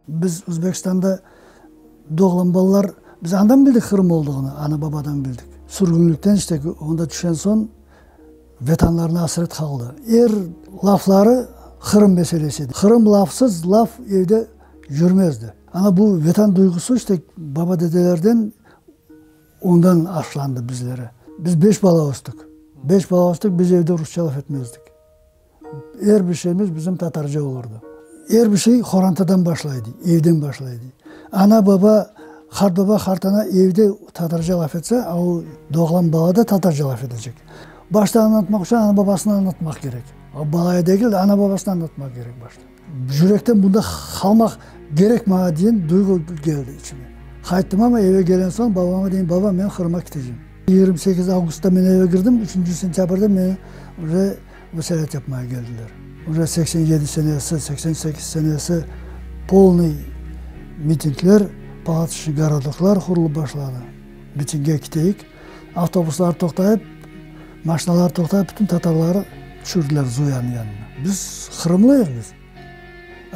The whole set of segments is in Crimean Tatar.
Biz Özbekistanda doğğan balalar, biz andan bildik Qırım olduğını, ana-babadan bildik. Sürgünlikten işte onda tüşen soñ Vetanlarına asret qaldı. Er lafları Qırım meselesi edi. Qırım lafsız laf evde yürmezdi. Ana bu Vetan duyğusı işte baba-dedelerden ondan aşlandı bizlere. Biz beş bala östik. Beş bala östik, biz evde rusça laf etmezdik. Er bir şeyimiz bizim tatarca olurdı. Er bir şey horantadan başlaydı, evden başlaydı. Ana-baba, qartbaba, qartana evde tatarca laf etse, a o doğğan bala da tatarca laf etecek. Başta añlatmaq içün ana-babasına añlatmaq kerek. O balaya degil de, ana-babasına añlatmaq kerek başta. Yürekten bunda qalmaq kerek maña diyen duyğu keldi içime. Qayttım amma eve kelen soñ babama deyim, baba, men Qırımğa ketecem. 28 avgustta men eve kirdim, üçünci sentâbrde meni uje vısalet yapmağa keldiler. Uje 87 senesi, 88 senesi polnıy mitingler, palatışnıy gorodoklar qurulıp başladı. Mitingge keteyik, avtobuslar toqtayıp, maşinalar toqtayıp, bütün tatarları tüşürdiler Zuyanıñ yanına. Biz qırımlıyıq biz.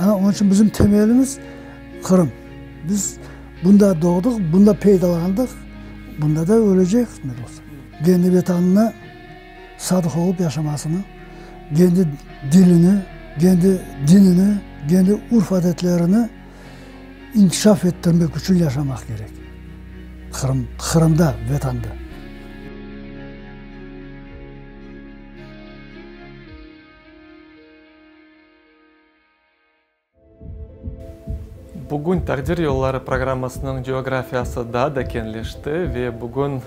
Ana, onıñ içün bizim temelimiz Qırım. Biz bunda doğdıq, bunda peydalandıq, bunda da ölecek, qısmet olsa. Kendi Vetanına sadıq olıp yaşamasını, kendi dilini, kendi dinini, kendi urf-adetlerini inkişaf ettirmek içün yaşamaq kerek. Qırım, Qırımda, Vetanda. Bugün Taqdir yolları programmasınıñ coğrafiyası daa da keñleşti ve bugün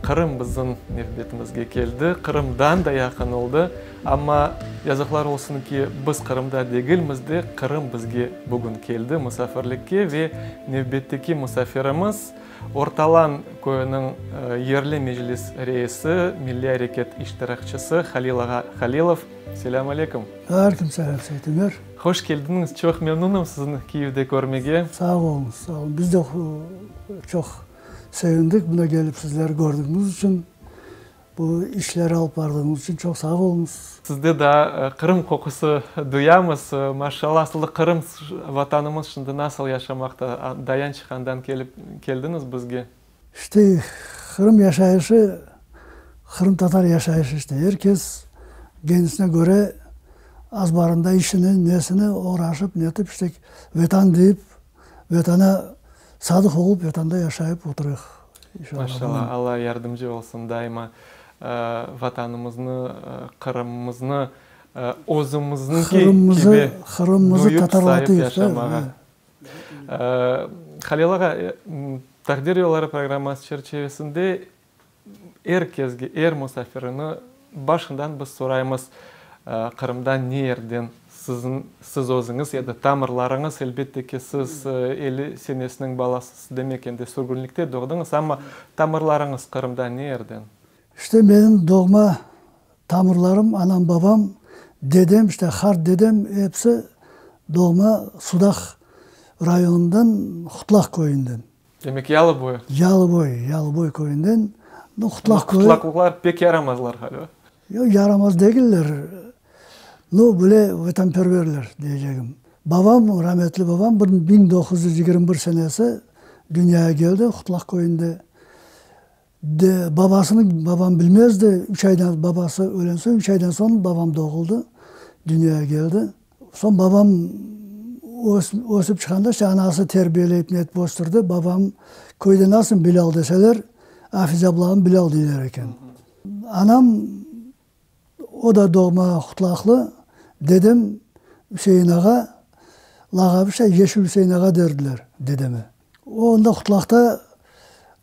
Qırım bizim nevbetimizge keldi. Qırımdan da yaqın oldı. Amma yazıqlar olsun ki, biz Qırımda degilmiz de, Qırım bizge bugün keldi musafirlikke ve nevbetteki musafirimiz, Ortalan köyüniñ yerli meclis reisi, milliy areket iştirakçisi Halil ağa Halilov. Selâm aleyküm. Aleyküm selâm, Seytimer. Hoş keldiñiz, çoq memnunım sizni Kiyevde körmege. Sağ oluñız, sağ oluñ. Biz de çoq sevindik mında kelip sizlerni kördigimiz içün. Bu işleri alıp bardığıñız içün çoq sağ oluñız. Sizde daa Qırım qoqusı duyamız. Maşallah, asılda Qırım, Vatanımız şimdi nasıl yaşamaqta? Dayançıq andan kelip keldiñiz bizge. İşte, Qırım yaşayışı, qırımtatar yaşayışı işte. Er kes kendisine köre azbarında işini, nesini oğraşıp, netip, işte, Vetan deyip, Vetana sadıq olıp, Vetanda yaşayıp oturayıq. Maşallah, Alla yardımcı olsun daima Vatanımıznı, Qırımımıznı özümizniñki kibi duyıp sayıp yaşamağa. Halil ağa, Taqdir yolları programması çerçevesinde Er kesge, er musafirini başından biz soraymız, Qırımda ne yerden siziñ, siz özüñiz ya da tamırlarıñız, elbette ki, siz 50 senesiniñ balasısız, demek endi sürgünlikte doğdıñız, amma tamırlarıñız Qırımda ne yerden? İşte menim doğma tamırlarım, anam, babam, dedem, işte hart dedem episi doğma Sudaq rayonından Qutlaq köyünden. Demek Yalıboy. Yalıboy, Yalıboy köyünden. Nu, Qutlaq köyü. Qutlaqlıqlar pek yaramazlar ğaliba. Yoq, yaramaz degiller. Nu, böyle vetanperverler, deycegim. Babam, rametli babam, bir 1921 senesi dünyağa keldi Qutlaq köyünde. De, babasını babam bilmezdi. Üç aydan babası ölen soñ, üç aydan soñ babam doğuldı, dünyağa keldi. Soñ babam ösip çıqanda, işte anası terbiyeleyip netip östürdi. Babam köyde nasıl Bilâl deseler, Afize ablanı Bilâl deyler eken. Anam, o da doğma Qutlaqlı, dedem Üsein ağa, lağabı şey Yeşil Üsein ağa derdiler dedeme. O onda Qutlaqta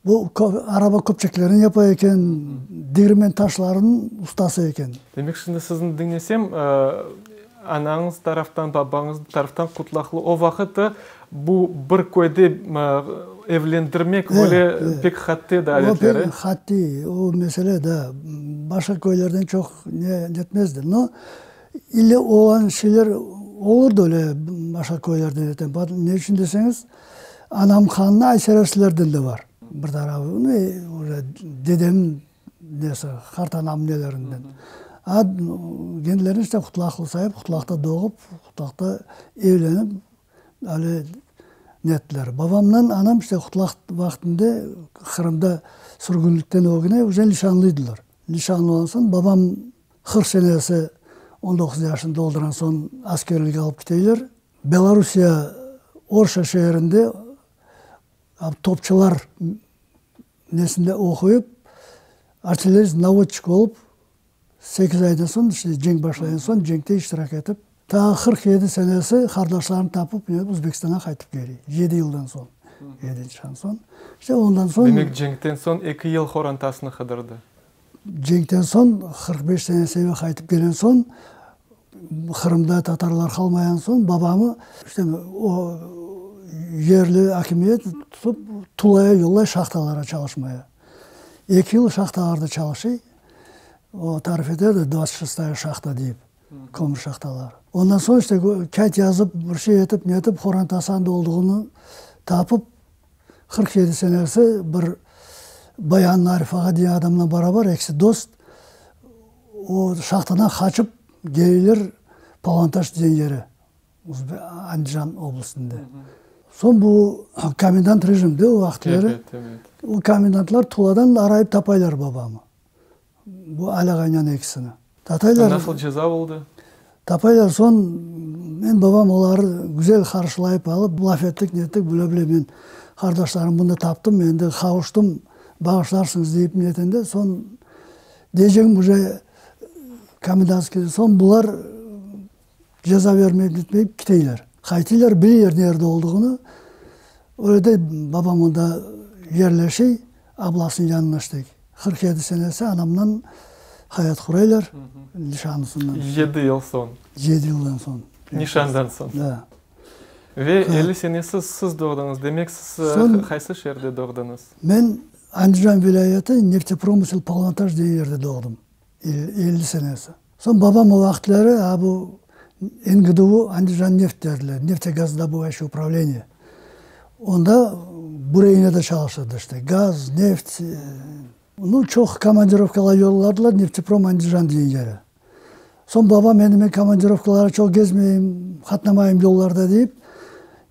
bu araba köpçeklerini yapa eken, degirmen taşlarınıñ ustası eken. Demek, şimdi sizni diñlesem, anañız taraftan, babañız taraftan Qutlaqlı o vaqıt bu bir köyde evlendirmek öyle pek qattı edi adetleri. O pek qattı, o mesele da, başqa köylerden çoq ne netmezdi. No, ille olğan şeyler olurdı öyle başqa köylerden neten. Ne içün deseñiz, Anam qanı Aysereslerden de bar bir tarafı, nu, dedemniñ nesi, qartanam nelerinden. A kendilerini işte Qutlaqlı sayıp, Qutlaqta doğıp, Qutlaqta evlenip, ale. Nettiler. Babamnan anam işte qutlaq vaqtında Qırımda sürgünlikten ögüne uje nişanlıydılar. Nişanlı olğan soñ babam 40 senesi 19 yaşını doldurğan soñ askerlikke alıp keteyler. Belorusiya Orşa şeerinde topçular nesinde oquyıp, artillerist navodçik olıp, sekiz aydan soñ, işte cenk başlağan soñ cenkte iştirak etip, ta 47 senesi qardaşlarını tapıp, Özbekistanğa qaytıp kele, yedi yıldan soñ, evden çıqqan soñ. İşte ondan soñ. Demek, cenkten soñ eki yıl qorantasını qıdırdı. Cenkten soñ, 45 senesi eve qaytıp kelgen soñ, Qırımda tatarlar qalmayan soñ, babamı işte o yerli akimiyet tutıp Tulaya yollay şahtalara çalışmaya. Eki yıl şahtalarda çalışıy. O tarif eterdi, dvadtsat şestaya şahta deyip, kömür şahtaları. Ondan soñ işte kâğıt yazıp, bir şey etip, netip, qorantası anda olduğını tapıp, 47 senesi bir Bayan Arif ağa degen adamla barabar, ekisi dost, o şahtadan qaçıp kelirler Palvantaş degen yere, Andijan oblastında. Soñ bu komendant rejim de o vaqıtları. Evet, evet. O komendantlar Tuladan arayıp tapaylar babamı. Bu Ali ağaynen ekisini. Tataylar. Nasıl ceza oldı? Tapaylar soñ, men babam oları güzel qarşılayıp alıp, laf ettik, nettik, bile-bile men qardaşlarım bunda taptım, endi qavuştım, bağışlarsıñız deyip netende, soñ deycegim uje komendantskiy, soñ bular ceza vermeyip netmeyip kiteyler. Qaytıylar, bileyler nerde olduğını. Öyle de babam onda yerleşey, ablasınıñ yanına işte. 47 senesi anamdan hayat quraylar, nişanlısından. Yedi yıl soñ. Yedi yıldan soñ. Nişandan soñ. Da. Ve 50 senesi siz doğdıñız. Demek, siz qaysı şeerde doğdıñız? Men Andijan vilâyeti Neftepromısel Palvantaş degen yerde doğdım. 50 senesi. Soñ babam o vaqıtları a bu NGDU Andijanneft derdiler, neftegazdobıvaющее управление. Onda bureyne çalışırdı işte, gaz, neft, nu, çoq komandirovkalar yolladılar Nefteprom Andijan degen yere. Soñ babam endi men komandirovkalara çoq gezmeyim, qatnamayım yollarda deyip,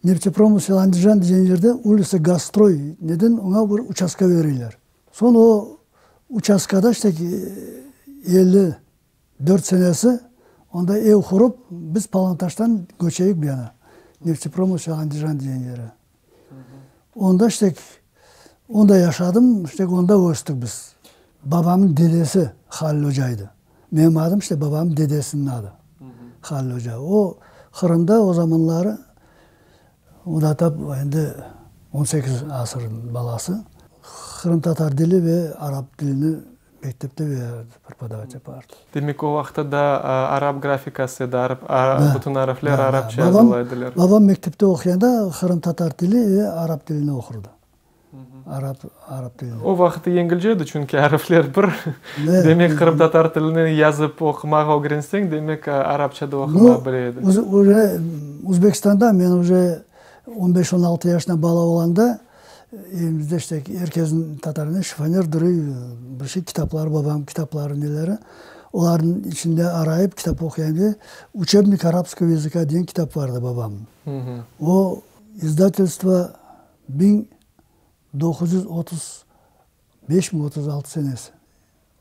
Neftepromısel Andijan degen yerde ulitsa Gazstroy neden oña bir uçastka bereyler. Soñ o uçastkada işte 54 senesi onda ev qurıp, biz Palvantaştan köçeyik bu yana, Neftepromısel Andijan degen yere. Onda işte onda yaşadım, işte onda östik biz. Babamnıñ dedesi Halil oca edi. Menim adım işte babamnıñ dedesiniñ adı, Halil oca. O Qırımda o zamanları, o da tap endi 18 asırnıñ balası, qırımtatar dili ve arap tilini mektepte bererdi, prepodavать yapardı. Demek, o vaqıtta da arap grafikası edi, bütün arifler arapça yazıla ediler. Babam mektepte oquyanda qırımtatar tili ve arap tilini oqurdı. Arap, arap tilini. O vaqıtı yengilce edi, çünki arifler bir. Demek, qırımtatar tilini yazıp oqumağa ögrenseñ, demek, arapça da oqumağa bile ediñ. Uje Özbekistanda men uje on beş, on altı yaşında bala olğanda, evimizde işte er kesniñ tatarında şifoner duruy, bir şey kitapları, babamnıñ kitapları, neleri. Olarnıñ içinde arayıp kitap oquyım diye, Učebnik arabskogo yazıka degen kitap bar edi babamnıñ. O izdatelstvo 1935 mi 36 senesi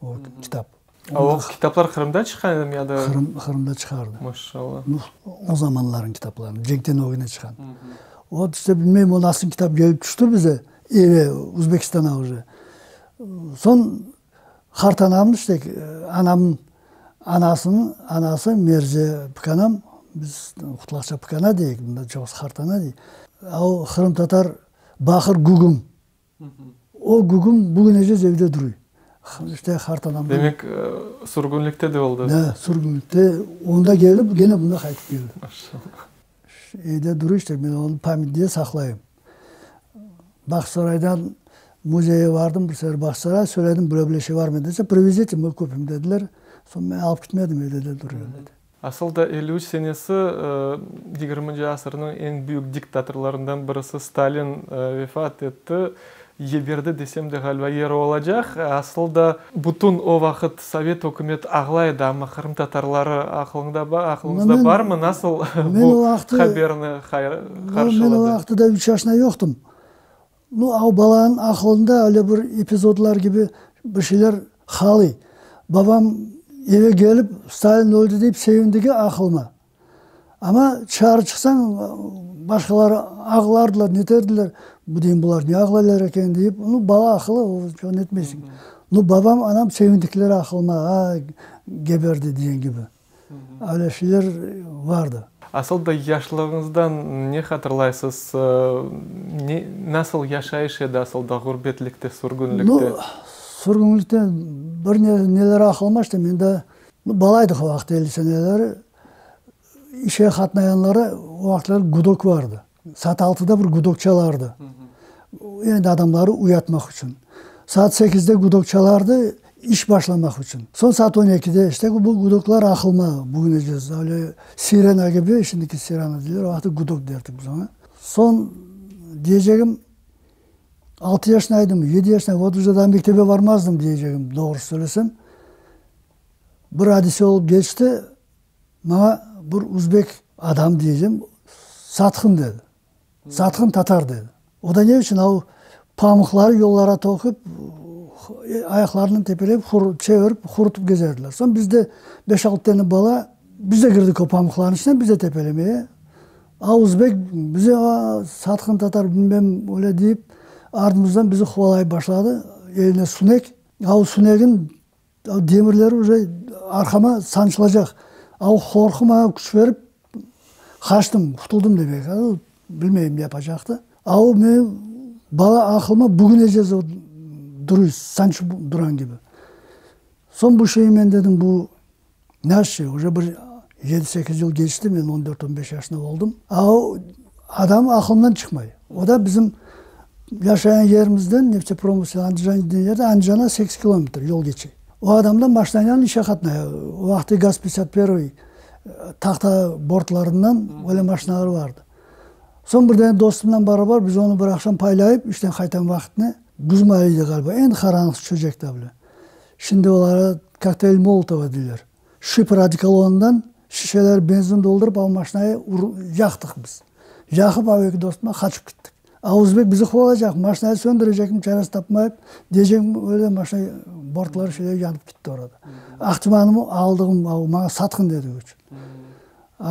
o kitap. A o kitaplar Qırımda çıqqan edimi ya da? Qırım, Qırımda çıqardı. Maşallah. O zamanlarnıñ kitapları, cenkten ögüne çıqqan. O işte bilmeyim, o nasıl kitap kelip tüşti bize, eve, Özbekistana uje. Soñ qartanam işte, anamnıñ anasınıñ anası Merze pıkanam, biz qutlaqça pıkana deyik, mında çoqusı qartana dey. A o qırımtatar baqır gügüm. O gügüm bugünece evde duruy. İşte qartanamdan. Demek, sürgünlikte de oldı. Da, sürgünlikte. Onda kelip, kene bunda qaytıp keldi. Maşallah. Evde duruy işte, men onı pamyat diye saqlayım. Bağçasaraydan muzeyge bardım bir sefer Bağçasaray, söyledim, böyle böyle şey barmı dese, privezite, mı kupim dediler. Soñ men alıp ketmedim, evde de duruyor dedi. Asıl da 53 senesi yigirminci asırnıñ eñ büyük diktatorlarından birisi Stalin vefat etti. Geberdi desem de ğaliba yeri olacaq. Asıl da bütün o vaqıt sovet ükümet ağlay edi, amma qırımtatarları aqılıñda aqılıñızda barmı, nasıl bu haberni qarşıladı? Men o vaqıtı da üç yaşında yoqtım. Nu, o balanıñ aqılında öyle bir epizodlar kibi bir şeyler qalıy. Babam eve kelip, Stalin öldi deyip sevindigi aqılıma. Amma tışarı çıqsañ, başqaları ağlardılar, neterdiler. Bu deyim, bular ne ağlaylar eken deyip, nu, bala aqılı, o netmeysiñ. Nu, babam, anam sevindikleri aqılıma, a, geberdi degen kibi. Öyle şeyler vardı. Asıl da yaşlığıñızdan ne hatırlaysız? Ne, nasıl yaşayış edi asıl da ğurbetlikte, sürgünlikte? Nu, sürgünlikte bir ne, neler aqılıma işte, men de Bala edik o vaqıt, 50 seneleri. İşe qatnayanlara o vaqıtları gudok vardı. Saat altıda bir gudok çalardı. Endi adamları uyatmaq içün. Saat sekizde gudok çalardı, iş başlamaq içün. Soñ saat on ekide, işte bu gudoklar aqılma bugünece, öyle sirena kibi, şimdiki sirena deyler, o vaqıt gudok derdik biz oña. Soñ diyecegim, altı yaşındaydım, yedi yaşındaydım, vot uje daa mektebe barmazdım diyecegim, doğrusı söylesem. Bir adise olıp keçti, maña bir uzbek adam diyecem, satqın dedi. Satqın tatar dedi. O da ne içün? O pamuqları yollara töküp, ayaqlarınen tepelep, çevirip, qurutıp gezerdiler. Soñ biz de beş-altı tane bala, biz de kirdik o pamuqlarnıñ içine, biz de tepelemeye. A uzbek bize satqın tatar bilmem öyle deyip, ardımızdan bizi quvalayıp başladı, eline sunek. A o sunegin Demirleri uje arqama sançılacaq. A o qorqu maña küç berip, qaçtım, qutuldım demek. Bilmeyim ne yapacaqtı. A o menim bala aqılıma bugünece duruy, sançıp duran kibi. Soñ bu şeyi men dedim, bu nasıl şey, uje bir yedi-sekiz yıl keçti, men on dört-on beş yaşında oldım. A o adam aqılımdan çıqmay. O da bizim yaşayan yerimizden, Neftepromısel Andijan degen yerde, Andijana sekiz kilometr yol keçe. O adam da maşinanen işe qatnay. O vaqıtı GAZ pyatdesât pervıy tahta bortlarından öyle maşinalar vardı. Soñ bir dane dostumla barabar biz onı bir aqşam paylayıp, işten qaytan vaqıtnı, küz mayı edi ğaliba, endi qaranlıq tüşecek tabli. Şimdi olara kokteyl Molotova deyler. Şipr odekolonından şişeler benzin doldurıp av maşinayı yaqtıq biz. Yaqıp av eki dostuma qaçıp kettik. A uzbek bizi quvalacaq, maşinayı söndürecekmi çaresi tapmayıp, diyecegim öyle maşina bortları şeyler yanıp ketti orada. Aqtımanımı aldığım av maña satqın dedigi içün.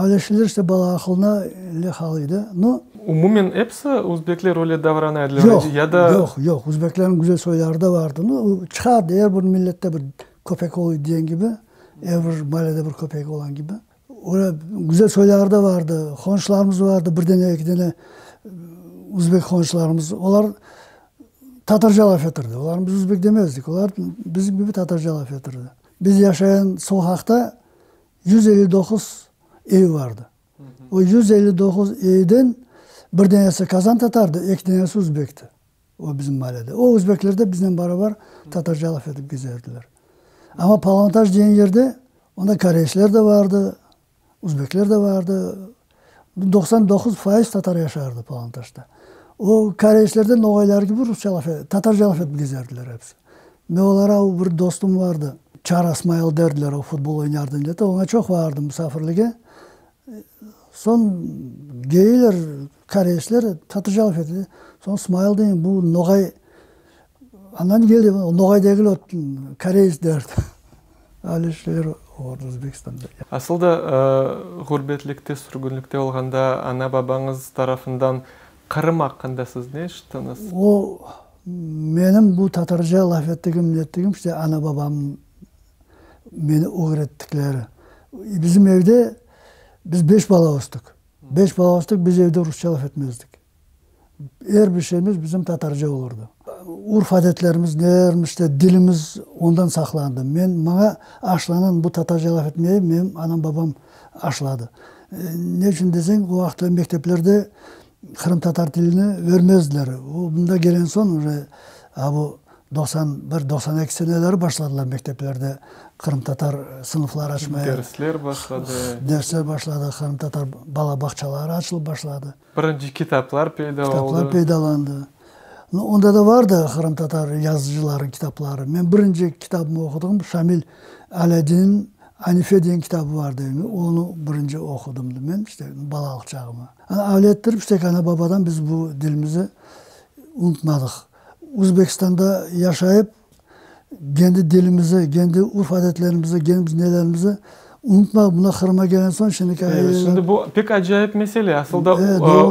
Öyle şeyler işte bala aqılına ile qalıydı. No. Umumen episi uzbekler öyle davrana ediler Yoq, ya da. Yoq, yoq, uzbeklerniñ güzel soyları da vardı. No, çıqardı er bir millette bir köpek oluy degen kibi, er bir mallede bir köpek olğan kibi. Öyle güzel soyları da vardı, qonşularımız vardı, bir dene, eki dene uzbek qonşularımız. Olar tatarca laf etirdi. Olarnı biz uzbek demezdik. Olar bizim kibi tatarca laf etirdi. Biz yaşayan soqaqta 159 ev vardı. O 159 evden bir denesi kazan tatardı, eki denesi uzbekti. O bizim mallede. O uzbekler de biznen barabar tatarca laf etip gezerdiler. Amma Palvantaş degen yerde onda koreysler de vardı, uzbekler de vardı. 99% tatar yaşardı Palvantaşta. O koreysler de noğaylar kibi rusça laf, tatarca laf etip gezerdiler episi. Men olara bir dostum vardı, Çara Smail derdiler, o futbol oynardı, oña çoq vardım musafirlige. Soñ geyler, koreysler tatarca laf ete. Soñ Smail deyim, bu noğay andan keldi, noğay degil o, koreys derdi. Öyle şeyler oldı Özbekistanda. Asıl da ğurbetlikte, sürgünlikte olğanda ana-babañız tarafından Qırım aqqında siz ne eşittiñiz? O, menim bu tatarca laf ettigim, nettigim işte ana-babam meni ögrettikleri. Bizim evde biz beş bala östük. Beş bala östük, biz evde rusça laf etmezdik. Er bir şeyimiz bizim tatarca olurdı. Urf-adetlerimiz, nelerimiz, işte dilimiz ondan saqlandı. Men, maña aşlanan bu tatarca laf etmeyi menim anam-babam aşladı. Ne içün deseñ, o vaqıtları mekteplerde qırımtatar tilini vermezdiler. O, mında kelen soñ uje, a bu 91, 92 seneleri başladılar mekteplerde qırımtatar sınıfları açmaya. Dersler başladı. Dersler başladı, qırımtatar bala bağçaları açılıp başladı. Birinci kitaplar peyda oldı. Kitaplar peydalandı. Onda da vardı qırımtatar yazıcılarınıñ kitapları. Men birinci kitabımı oqudım, Şamil Alâdinniñ Anife degen kitabı vardı, onı birinci oqudım men, işte, balalıq çağıma. Ana, öyle ettirip, işte, ana-babadan biz bu dilimizi unutmadıq. Özbekistanda yaşayıp, kendi dilimizi, kendi urf-adetlerimizi, kendi biz nelerimizi unutmadıq. Mında Qırımğa kelgen soñ, şimdiki Evet, şimdi bu pek acayip mesele. Asıl da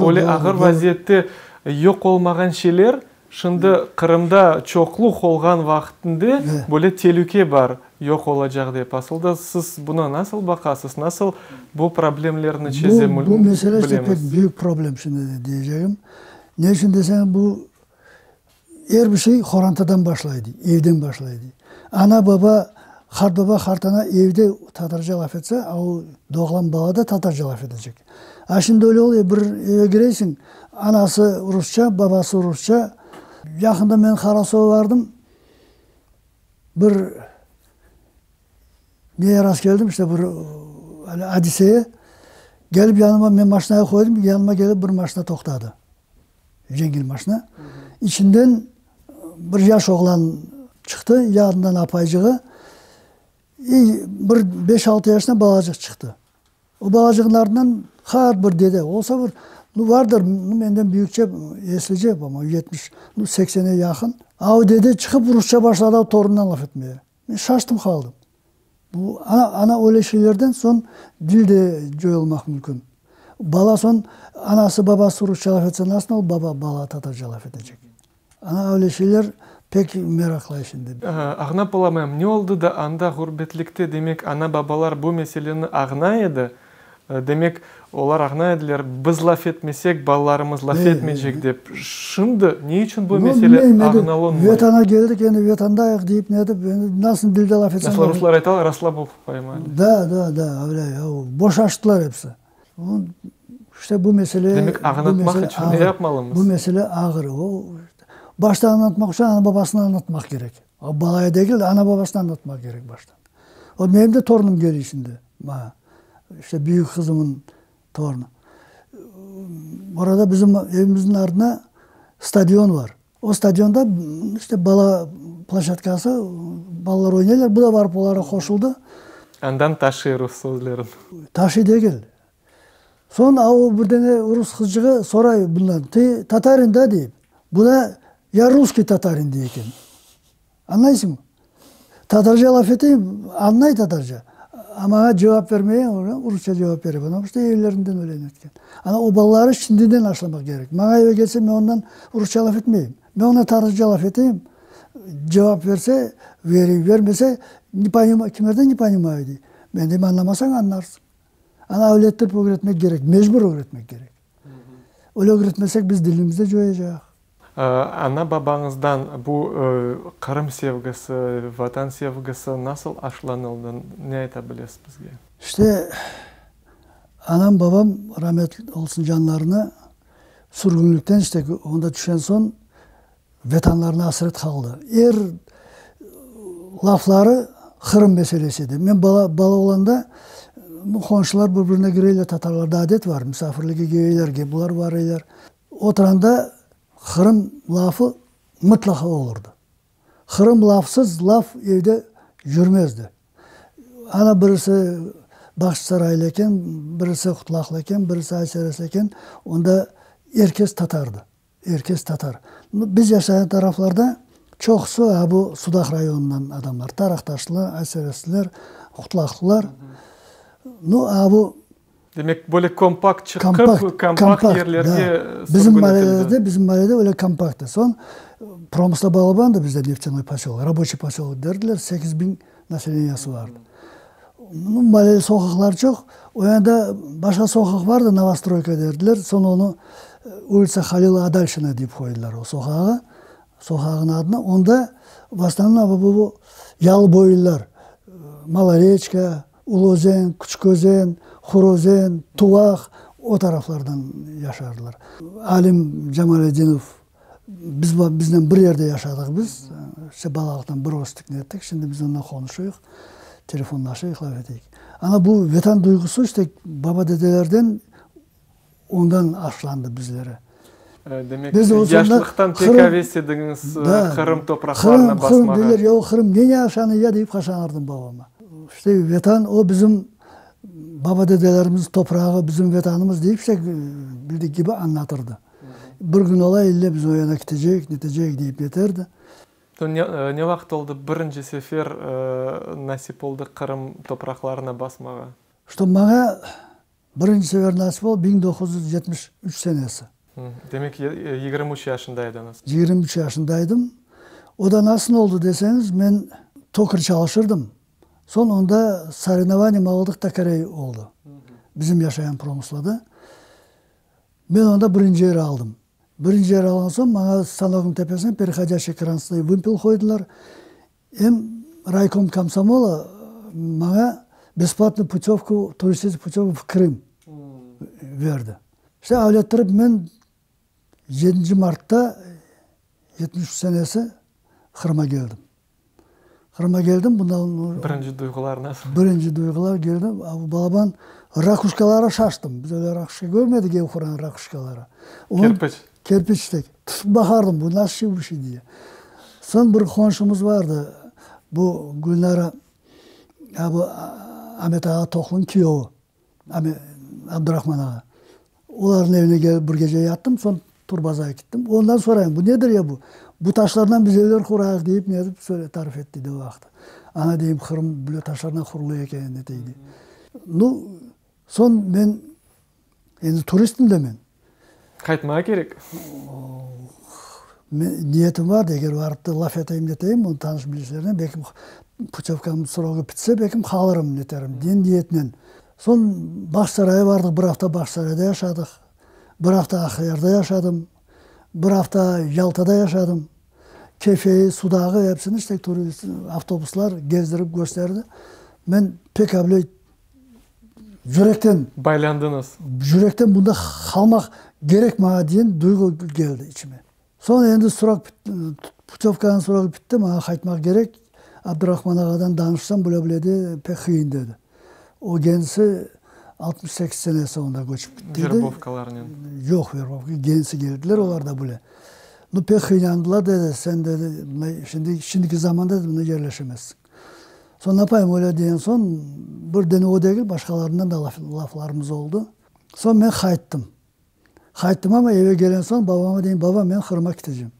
öyle ağır vaziyette yoq olmağan şeyler şimdi Qırımda çoqluq olğan vaqtında böyle telüke bar, yoq olacaq dep. Asıl da siz buna nasıl baqasız, nasıl bu problemlerni çeze bilemiz? Bu mesele işte pek büyük problem şimdi deycegim. Ne içün deseñ, bu Er bir şey qorantadan başlay, dey, evden başlay, dey. Ana-baba, qartbaba, qartana evde tatarca laf etse, a o doğğan bala da tatarca laf etecek. A şimdi öyle oluyor, bir eve kireysiñ, anası rusça, babası rusça. Yaqında men Qarasuvğa bardım, bir neye rastkeldim, işte bir adiseye. Kelip yanıma, men maşinayı qoydım, yanıma kelip bir maşina toqtadı. Yengil maşina. İçinden bir yaş oğlan çıqtı, yanından apaycığı, i bir beş-altı yaşında balacıq çıqtı. O balacığın artından qart bir dede, olsa bir, nu, vardır, nu, menden büyükçe, eslice, po-moyemu, 70, nu, seksene yaqın. A o dede çıqıp rusça başladı o torunından laf etmege. Men şaştım qaldım. Bu, ana, ana öyle şeylerden soñ dil de coyulmaq mümkün. Bala soñ anası, babası rusça laf etse, nasıl ol baba, bala tatarca laf etecek? Ana öyle şeyler pek meraqlay şimdi. Ağnap olamayım, ne oldı da anda ğurbetlikte, demek, ana-babalar bu meseleni ağnay edi, Demek, olar añlay ediler, biz laf etmesek, balalarımız laf etmeycek dep. Şimdi ne içün bu mesele añalınmay? Vetana keldik, endi vetandayıq deyip ne etip, endi nasıl dilde laf etseñ. Nasıl ruslar aytalar, rasslabok poymali. Da, da, da, öyle, boşaştılar episi. İşte bu mesele. Demek, añlatmaq içün ne yapmalımız? Bu mesele ağır. O, başta añlatmaq içün ana-babasına añlatmaq kerek. Balaya degil de, ana-babasına añlatmaq kerek baştan. O, menim de torunım kele şimdi. Maña, işte büyük qızımın torunı. Orada bizim evimizniñ ardına stadion bar. O stadionda işte bala ploşadkası, balalar oynaylar. Bu da barıp olarğa qoşuldı. Andan taşıy rus sözlerin. Taşıy degil. Soñ a o bir dene rus qızçığı soray bundan, Tı tatarin da? deyip. Bu da, Ya russkiy tatarin dey eken. Añlaysıñmı? Tatarca laf eteyim, añlay tatarca, amma maña cevap vermeye, rusça cevap bere, потому что evlerinden öyle netken. Ana o balaları şimdiden aşlamaq kerek. Maña eve kelse, men ondan rusça laf etmeyim. Men ondan tatarca laf eteyim, cevap verse, vereyim, vermese, ne ponimayu, kimerde ne ponimayu dey. Men deyim, añlamasañ, añlarsıñ. Ana öyle ettirip ögretmek kerek, mecbur ögretmek kerek. Öyle ögretmesek, biz dilimizni coyacaq. Ana-babañızdan bu Qırım sevgisi, Vatan sevgisi nasıl aşlanıldı, ne ayta bilesiz bizge? İşte, anam, babam, ramet olsun canlarına, sürgünlikten, işte, onda tüşen soñ, Vetanlarına asret qaldı. Er lafları Qırım meselesi edi. Men bala, bala olanda, qonşular bir-birine kireyler, tatarlarda adet var, misafirlikke keleyler, bular varaylar. Oturanda Qırım lafı mıtlaqa olurdı. Qırım lafsız laf evde yürmezdi. Ana birisi Bağçasaraylı eken, birisi Qutlaqlı eken, birisi Ayseresli eken, onda er kes tatardı. Er kes tatar. Biz yaşağan taraflarda çoqusı a bu Sudaq rayonından adamlar, Taraqtaşlılar, Ayseresliler, Qutlaqlılar. Nu, a bu Demek, böyle kompakt çıqıp, kompakt yerlerge sürgün Bizim maalelerde, bizim maalede öyle kompakttı. Soñ Promısla Balaban da bizde neftânoy posölok, raboçiy posölok derdiler, 8000 naseleniyası vardı. Nu, maalede soqaqlar çoq, o yanda başqa soqaq vardı, Novostroyka derdiler, soñ onı ulitsa Halila Adalşina deyip qoydılar o soqağı, soqağın adını. Onda v osnovnom bu yalıboylular, Maloreçka, Ulu Özen, Küçük Özen, Hur Özen, Tuvaq, o taraflardan yaşardılar. Alim Camaledinov, biz biznen bir yerde yaşadıq biz, işte balalıqtan bir östik nettik, şimdi biz ondan qonuşuyıq, telefonlaşıyıq, laf eteyik. Ana bu Vetan duyğusı işte baba-dedelerden ondan aşlandı bizlere. Demek, yaşlıqtan pek aves ediñiz Qırım topraqlarına basmağa. Qırım, deyler, ya o Qırım neni aşanı ya deyip qaşanırdım babama. İşte, Vetan, o bizim baba-dedelerimiz toprağı, bizim Vetanımız deyip, işte, bildik kibi añlatırdı. Bir kün ola, ille biz o yana ketecek, netecek deyip neterdi. Ne vaqıt oldı birinci sefer nasip oldı Qırım topraqlarına basmağa? Şto maña Birinci sefer nasip oldı 1973 senesi. Demek, 23 yaşında ediñiz. 23 yaşında edim. O da nasıl oldı deseñiz, men tokar çalışırdım. Soñ onda sorevnovaniye molodıq tokarey oldı. Bizim yaşayan promıslada. Men onda birinci yer aldım. Birinci yer alğan soñ maña stanoknıñ tepesine perehodâşçiy kransnıy vımpel qoydılar. Em raykom komsomola maña besplatnıy putövku, turistik putövku v Krım berdi. İşte öyle ettirip men yedinci martta 73 senesi Qırıma keldim. Qırıma keldim, bundan... Birinci duyğular nasıl? Birinci duyğular keldim, balaban rakuşkalara şaştım. Biz öyle rakuşka körmedik, ev qurğan rakuşkaları. Kerpiç. Kerpiç tek. Tutıp baqardım, bu nasıl şey bu şey diye. Soñ bir qonşumız vardı, bu Gülnara, bu Amet ağa Toqlunıñ kiyovi, Abdurahman ağa. Olarnıñ evine kelip bir gece yattım, soñ turbazağa kettim. Ondan sorayım, bu nedir ya bu? Bu taşlardan biz evler qurayıq deyip ne dep tarif etti o vaqıt. Ana deyim, Qırım böyle taşlardan qurulu eken, ne dey. Nu, soñ men Endi turistim de men. Qaytmağa kerek. Niyetim vardı, eger barıp da laf eteyim neteyim, onıñ tanış-bilişlerinen, belkim putövkamnıñ srogı bitse, belkim qalırım neterim, degen niyetinen. Soñ Bağçasarayğa bardıq, bir afta Bağçasarayda yaşadıq, bir afta Aqyarda yaşadım, bir afta Yaltada yaşadım. Kefeyi, Sudağı, episini işte turist, avtobuslar gezdirip kösterdi. Men pek avle Yürekten. Baylandıñız. Yürekten bunda qalmaq kerek maña diyen duyğu keldi içime. Soñ endi srok, putövkanıñ srogı bitti, maña qaytmaq kerek. Abdurahman ağadan danışsam, bile bile de pek qıyın dedi. O kendisi 68 senesi onda köçip gitti. Verbovkalarnen. Yoq, verbovka, kendisi keldiler olar da bile. Nu, pek qıyınlandılar dedi, sen dedi, mına şimdi, şimdiki zamanda dedi, mında yerleşemezsiñ. Soñ napayım öyle degen soñ, bir dene o degil, başqalarından da laflarımız oldı. Soñ men qayttım. Qayttım amma eve kelen soñ babama deyim, baba, men Qırıma ketecem.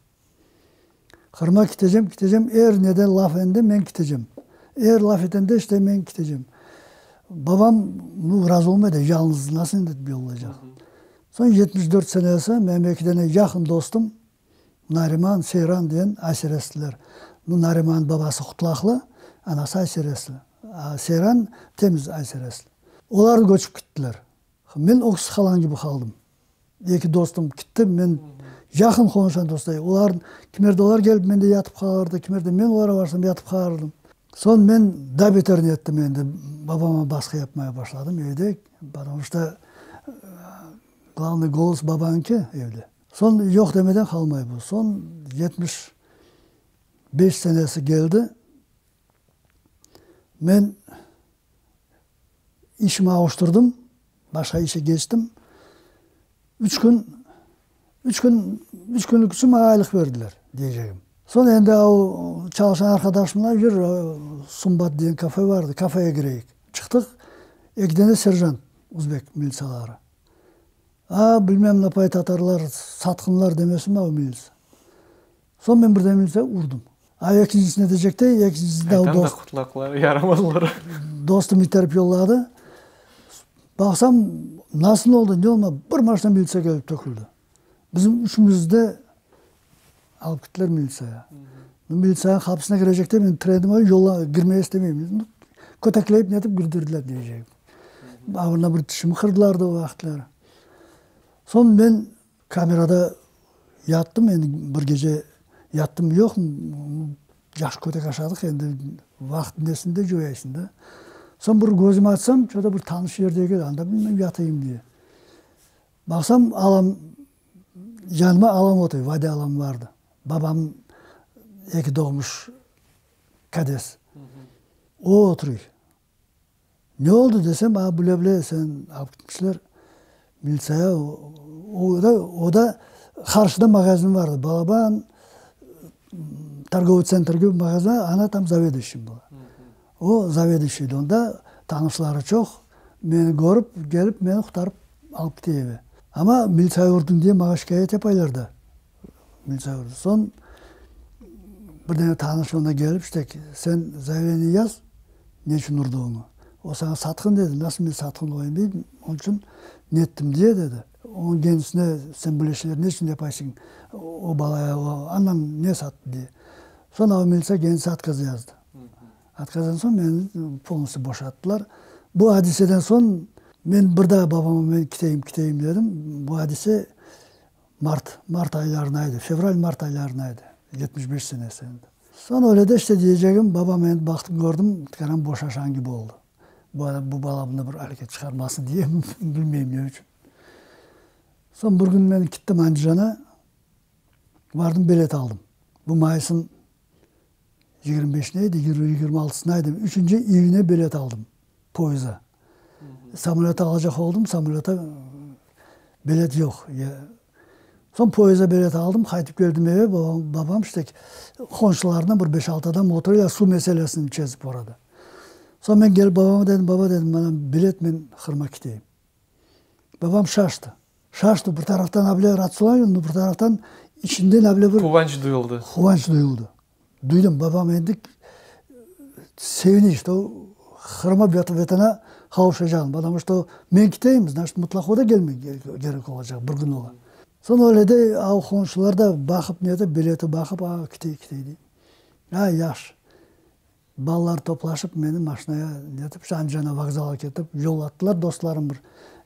Qırıma ketecem, ketecem, er neden laf ende men ketecem. Er laf etende işte men ketecem. Babam, nu, razı olmaydı, yalıñız nasıl endi yollaycaq. Soñ 74 senesi menim eki dene yaqın dostum, Nariman, Seyran degen Ayseresliler. Bu Nariman babası Qutlaqlı, anası Ayseresli. Seyran temiz Ayseresli. Olar köçip kittiler. Men öksüz qalğan kibi qaldım. Eki dostum kitti, men yaqın qonuşan dostlar. Olar, kimerde olar kelip mende yatıp qalırdı, kimerde men olarğa barsam yatıp qalırdım. Soñ men daa beter nettim endi, babama basqı yapmaya başladım evde, потому что glavnıy golos babanıñki evde. Soñ yoq demeden qalmay bu. Soñ 75 senesi keldi. Men işimi avuştırdım, başqa işe keçtim. Üç kün, üç kün, üç künlük içün maña aylıq berdiler, deycegim. Soñ endi o çalışqan arqadaşımla yür, Sumbat degen kafe vardı, kafege kireyik. Çıqtıq, eki dene serjant, uzbek militsiyaları. A, bilmem napay tatarlar, satqınlar demesinmi o milits. Soñ men birden militse urdım. A, ekincisine decekte, ekincisi de Aytam da qutlaqlar, yaramazlar. Dostum iterip yolladı. Baqsam, nasıl oldı, ne olma, bir maşina militsiya kelip töküldi. Bizim üçümizni de alıp kettiler militsiyağa. Militsiyanıñ qapısına kirecekte men tirendim, yolla, kirmege istemeyim. Kötekleyip netip kirdirdiler deycegim. Avına bir tişimi qırdılar da o vaqıtları. Soñ men kamerada yattım, endi bir gece yattım yoq, yahşı kötek aşadıq, endi vaqıt nesini de coyaysıñ da. Soñ bir közümi açsam, ço-to bir tanış yerde eken, anda bilmem yatayım diye. Baqsam, alam, yanıma alam otuy, Vade alam vardı. Babam eki doğmuş kades. O oturuy. Ne oldı desem, a bile bile sen alıp ketmişler militsaya, o da, o da. Qarşıda magazin vardı, balaban torgovıy tsentr kibi magazin, ana tam zaveduyuşiy была. O zaveduyuşiy edi onda, tanışları çoq, meni körip, kelip meni qurtarıp alıp kete eve. Amma militsiya urdıñ diye maña şikâyet yapaylar da. Militsiya urdı. Soñ bir dene tanış onda kelip işte, sen zaявleniye yaz, ne içün urdığıñı. O saña satqın dedi, nasıl men satqın olayım deyim, onıñ içün nettim diye dedi. Onıñ kendisine sen böyle şeyler ne içün yapaysıñ, o balaya o andan ne sattı diye. Soñ o militsiya kendisi otkaz yazdı. Otkazdan soñ meni polnostyu boşattılar. Bu adiseden soñ men bir daa babama men kiteyim, kiteyim dedim. Bu adise mart, mart aylarına edi, fevral, mart aylarına edi, 75 senesi endi. Soñ öyle de işte diyecegim, babam endi baqtım, kördim, tikaran boşaşan kibi oldı. Bu adam, bu bala bunda bir areket çıqarmasın diye, bilmeyim ne içün. Soñ bir kün men kittim Andijana, vardım bilet aldım. Bu mayısın 25-ine edi, 26-sına edi, üçünci iyüne bilet aldım poyeza. Samolöta alacaq oldım, samolöta bilet yoq. Soñ poyeza bilet aldım, qaytıp keldim eve, babam, babam işte qonşularından bir beş-altı adam oturaylar, suv meselesini çezip orada. Soñ men kelip babama dedim, baba dedim, mana bilet, men Qırıma keteyim. Babam şaştı. Şaştı, bir taraftan able ratsılayım, bir taraftan içinden able bir... Quvanç duyuldı. Quvanç duyuldı. Duydım, babam endi sevindi, что Qırıma, Vetana qavuşacağım, потому что men keteyim, значит, mıtlaq o da kelmek kerek olacaq bir kün ola. Soñ öyle de av qonşular da baqıp netip, bileti baqıp, a, ketey, ketey dey. A, yahşı. Balalar toplaşıp meni maşinaya netip, Andijana vokzalğa ketip yollattılar, dostlarım bir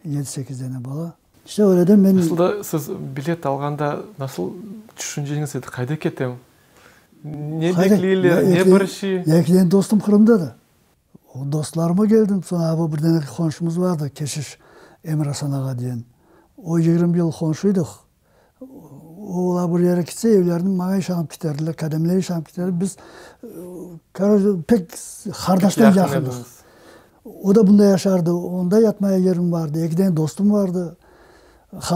yedi-sekiz dene bala. İşte öyle de men. Nasıl da siz bilet alğanda nasıl tüşünceñiz edi, qayda ketem? Ne bekleyler, ne bir şey? Eki dene dostum Qırımda da. O dostlarıma keldim, soñ a bu bir dene qonşumız vardı, keşiş Emir-Asan ağa diyen. O 20 yıl qonşuydıq. Olar bir yere kitse, evlerini maña işanıp kiterdiler, kademler işanıp kiterdi. Biz, koroce, pek qardaştan yaqındıq. O da bunda yaşardı, onda yatmaya yerim vardı, eki dene dostum vardı,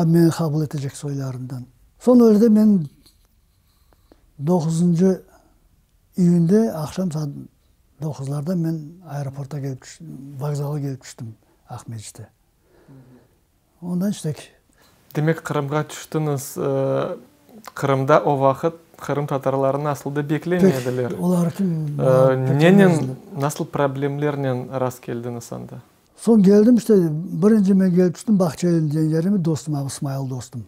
meni qabul etecek soylarından. Soñ öyle de men doquzıncı iyünde aqşam saat doquzlarda men aeroporta kelip tüştim, vokzalğa kelip tüştim Aqmescitte. Ondan işte. Demek, Qırımğa tüştiñiz. Qırımda o vaqıt qırımtatarlarnı asıl da beklemey ediler. Pek, olar kim? Nenen, nasıl problemlernen rast keldiñiz anda? Soñ keldim işte, birinci men kelip tüştim Bağçaelin degen yerime, dostum, abi Smail dostum.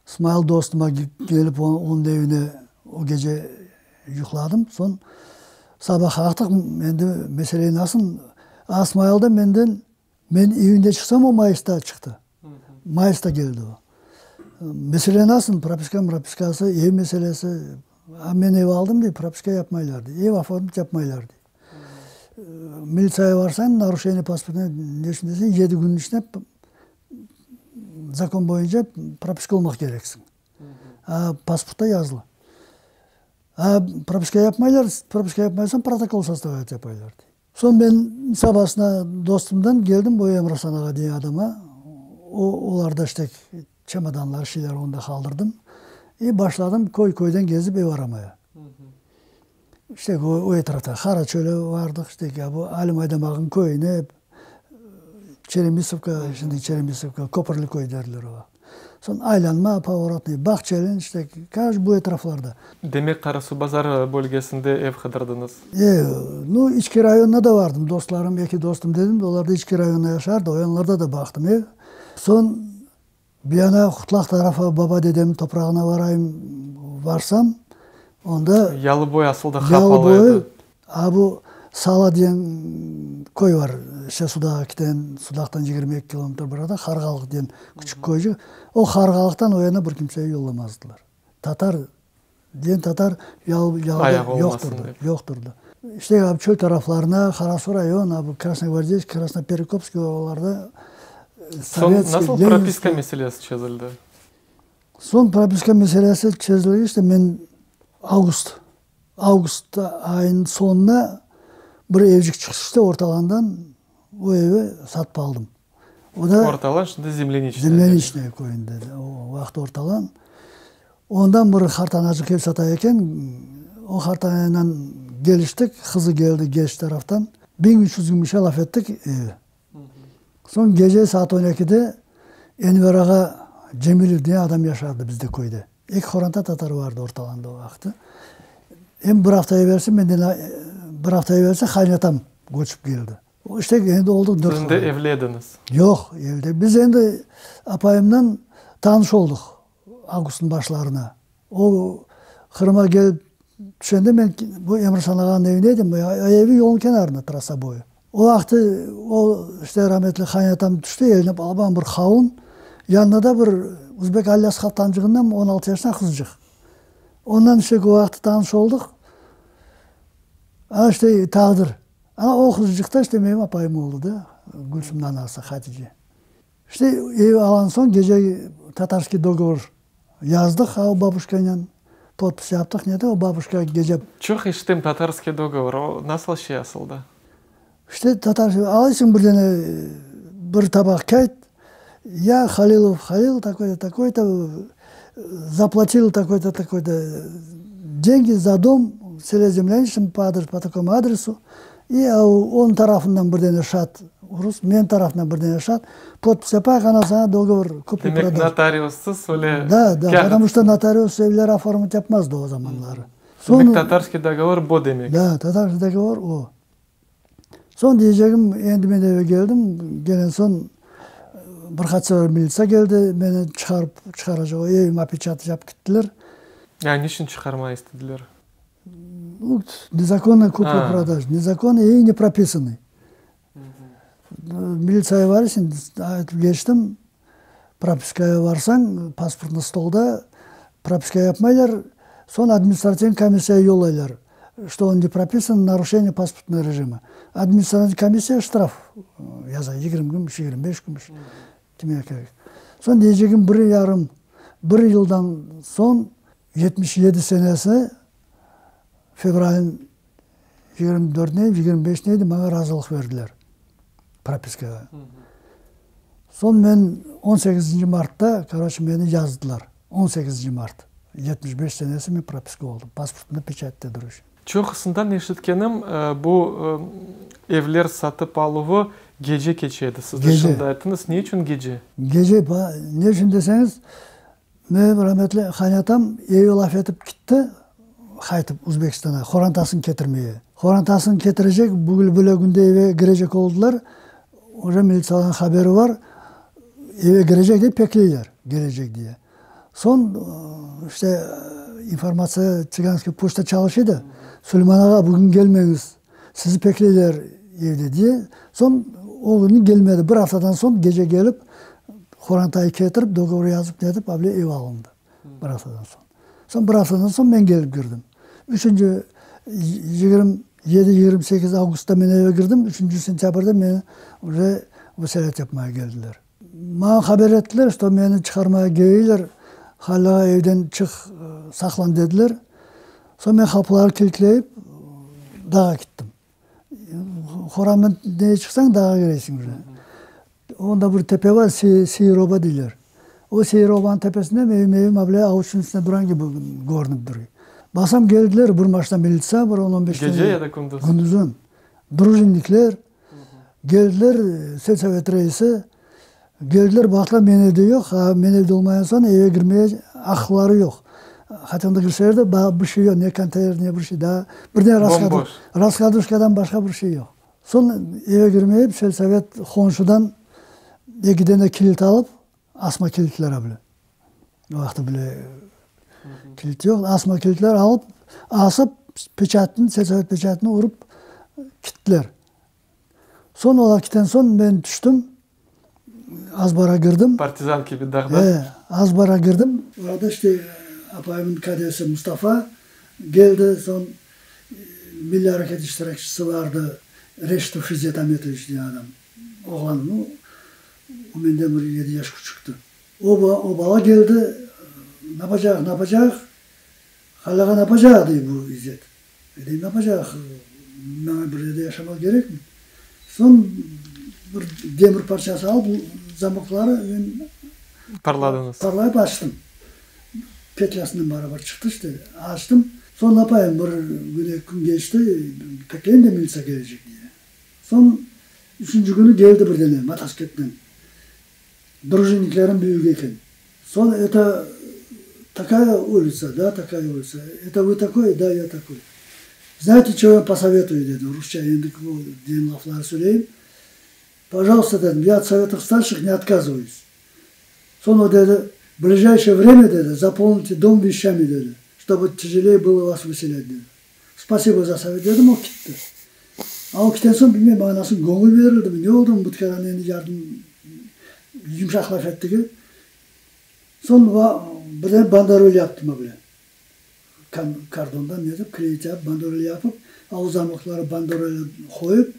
Smail dostuma kelip onıñ evine o gece yuqladım. Soñ saba qalqtıq, endi mesele nasıl, a Smail da menden Men iyünde çıqsam, o mayısta çıqtı. Mayısta keldi o. Mesele nasıl, propiska mropiskası, ev meselesi. A men ev aldım dey, propiska yapmaylar dey. Ev oformit yapmaylar dey. Militsiyağa barsañ, naruşeniye pasportına ne içün deseñ, yedi künniñ içinde zakon boyunca propiska olmaq kereksiñ. A pasportta yazılı. A propiska yapmaylar, propiska yapmaysañ, protokol sostavlât yapaylar dey. Soñ men sabasına dostumdan keldim, bu Emrasan ağa degen adama, o, olarda işte çemodanlar, şeyler onda qaldırdım. İ başladım köy-köyden gezip ev aramaya. İşte o, o etrafta Qaraçöle vardıq, işte ya bu Alim Aydamağıñ köyüne, Çeremisovka, şimdi Çeremisovka, Köpürli köy derler oğa. Soñ aylanma, Povorotnıy, Bağçelin, işte, kaş bu etraflarda. Demek, Qarasuvbazar bölgesinde ev qıdırdıñız? E, nu, İçki rayonına da vardım. Dostlarım, eki dostum dedim, olar da İçki rayonda yaşardı, o yanlarda da baqtım ev. Soñ bir yana Qutlaq tarafa, baba-dedemniñ toprağına varayım, varsam, onda. Yalıboy asıl da qapalı edi. Yalıboy, A bu Sala diyen köy bar, işte Sudaqqa kiten, Sudaqtan 22 kilometr bir arada Harğalıq diyen küçük köycük. O Harğalıqtan o yana bir kimseyi yollamazdılar. Tatar diyen tatar yalıda yoqtırdı, yoqtırdı. İşte a çöl taraflarına, Qarasuv rayon, a bu Krasnogvardeysk, Krasnoperekopskiy oralarda Soñ nasıl propiska meselesi çezildi? Soñ propiska meselesi çezildi, işte men avgust Avgust ayınıñ soñunda bir evcik çıqıştı Ortalandan, o evi satıp aldım. O da Ortalan şimdi Zemleniçnaya. Zemleniçnaya köyünde, o vaqıt Ortalan. Ondan bir hartanacıq ev sata eken, o hartanayla keliştik, qızı keldi geç taraftan, 1300 gümüşe laf ettik evi. Soñ gece saat on ekide Enver ağa Cemilev diye adam yaşardı bizde köyde. Eki qoranta tatar vardı ortalanda o vaqıtı. Em bir afta evelsi menden bir afta evelsi qaynatam köçip keldi. İşte endi oldıq dört Siz endi evli ediñiz? Yoq, evli. Biz endi apayımnen tanış oldıq avgustnıñ başlarına. O Qırımğa kelip tüşende men bu Emir-Asan ağanıñ evinde edim, evi yolnıñ kenarında, trassa boyu. O vaqtı o, işte, rametli qaynatam tüşti, eline balaban bir qavun, yanında da bir uzbek Allas qaptancığından 16 yaşında qızcıq. Ondan işte o vaqtı tanış oldıq. Ana işte taqdir. Ana o qızcıq da işte menim apayım oldı da, Gülsümniñ anası Hatice. İşte ev alğan soñ gece tatarskiy dogovor yazdıq o babuşkanen, podpis yaptıq, neti o babuşka gece. Çoq eşitem tatarskiy dogovor, o nasıl şey asılda? İşte tatarskiy, alaysıñ bir dene bir tabaq kâğıt, ya Halilov Halil takoy-to, takoy-to, zaplatil takoy-to, takoy-to dengi za dom v sele Zemlânişçem po adres, po takomu adresu, i onıñ tarafından bir dene şat Rus, men tarafından bir dene şart, podpis yapayıq, ana saña dogovor kupli-prodaj. Demek, notariussız öyle Da, da, потому что notarius evler oformit yapmazdı o zamanları. Demek, tatarskiy dogovor bo demek. Da, tatarskiy dogovor o. Soñ deycegim, endi men eve keldim, kelen soñ bir qaç sefer militsiya keldi, meni çıqarıp, çıqaracaq, evime opeçatış yapıp kettiler. Ya niçün çıqarmağa istediler? Nezakonnoy kupli-prodaj, nezakonnoy i ne propisanıy. Militsiyağa barırsıñ, aytıp keçtim, propiskağa barsañ, pasportnıy stolda propiska yapmaylar, soñ administrativniy komissiyağa yollaylar, çto on ne propisan, naruşeniye pasportnogo rejima. Administrativniy komissiya ştraf yaza, 20 kümüş, 25 kümüş, kime kerek. Soñ deycegim, bir yarım, bir yıldan soñ, 77 senesi fevralniñ 24-ne, 25-ne edi, maña razılıq berdiler propiskağa. Soñ men on sekizinci martta, koroçe, meni yazdılar. On sekizinci mart, 75 senesi men propiska oldım, pasportımda peçatte duruş. Çoqusından eşitkenim, bu evler satıp aluvı gece keçe edi. Siz de şimdi ayttıñız. Ne içün gece? Gece, ne içün deseñiz, Menim rametli qaynatam evi laf etip kitti, qaytıp Uzbekistanğa, qorantasını ketirmege. Qorantasını ketirecek, bugün böyle künde eve kirecek oldılar, uje militsiyalarnıñ haberi bar, eve kirecek dep bekleyler, kelecek diye. Soñ, işte, informatsiya, tsiganskiy poçta çalışa edi, Suleyman ağa, bugün kelmeñiz, sizi bekleyler evde diye. Soñ o künü kelmedi, bir aftadan soñ gece kelip, Qorantayı ketirip, dogovor yazıp netip, able ev alındı bir aftadan soñ. Soñ bir aftadan soñ men kelip kirdim. Üçünci, 27, 28 avgustta men eve kirdim, üçünci sentâbrde meni uje vıselât yapmağa keldiler. Maña haber ettiler, çto meni çıqarmağa keleyler, Halil ağa evden çıq, saqlan dediler. Soñ men qapıları kilitleyip, dağa kittim. Horamdan neye çıqsañ, dağa kiresiñ uje. Onda bir tepe bar, Seyir-oba deyler. O Seyir-obanıñ tepesinde menim evim able avuçnıñ üstünde duran kibi körünip duruy. Baqsam, keldiler, bir maşina militsiya, bir on-on beş tane. Gece ya da kündüz? Kündüzden. Družinnikler keldiler, selsovet reisi. Keldiler, baqtılar, men evde yoq. A, men evde olmayan soñ eve kirmege aqları yoq. Hatta onda kirseler de, bir şey yoq, ne konteyner, ne bir şey. Daa bir de raskladuşkadan başqa bir şey yoq. Soñ eve kirmeyip, selsovet qonşudan eki dene kilit alıp, asma kilitler bile, o vaqıtta bile kilit yoq, asma kilitler alıp, asıp, peçatını, selsovet peçatını urıp kittiler. Soñ olar kiten soñ men tüştim, azbara kirdim. Partizan kibi dağda. E, azbara kirdim. Orada işte apayımnıñ kadesi Mustafa keldi, soñ milliy areket iştirakçisi vardı, Reşitov Fizzet Ametoviç degen adam, oğlan, nu, o menden bir yedi yaş küçükti. O, o bala keldi, napacaq, napacaq, Halil ağa napacaq, dey bu İzzet. E, deyim, napacaq, maña bir yerde yaşamaq kerekmi? Soñ bir demir parçası alıp, zamokları men Parladıñız. Parlayıp açtım. Petlyasınen barabar çıqtı işte. Açtım. Soñ napayım, bir kün, eki kün keçti, bekleyim de militsiya kelecek diye. Soñ üçünci künü keldi bir dene motosikletnen. Družinniklerniñ büyügi eken. Soñ eto takaya ulitsa, da, takaya ulitsa, eto vı takoy, da, ya takoy. Znayte, ço ya vam posovetuyu, dedi, rusça endi o degen lafları söyleyim. Pojalsta, dedim, ya ot sovetov starşih ne otkazıvayus. Soñ o dedi, Blijayşe vremya, dedi, zapolnite dom veşçami, dedi, ştobu tyajeley bylo vas vıselât, dedi. Spasibo za sovet, dedim, o kitti. A o kiten soñ, bilmeyim, maña nasıl göñül berildimi, ne oldumı, bu tükândan endi yardım yumşaq laf ettigi. Soñ birden banderol yaptım a bile. Kardondan netip, kleyit yapıp, banderol yapıp, avuz zamokları banderolni qoyıp,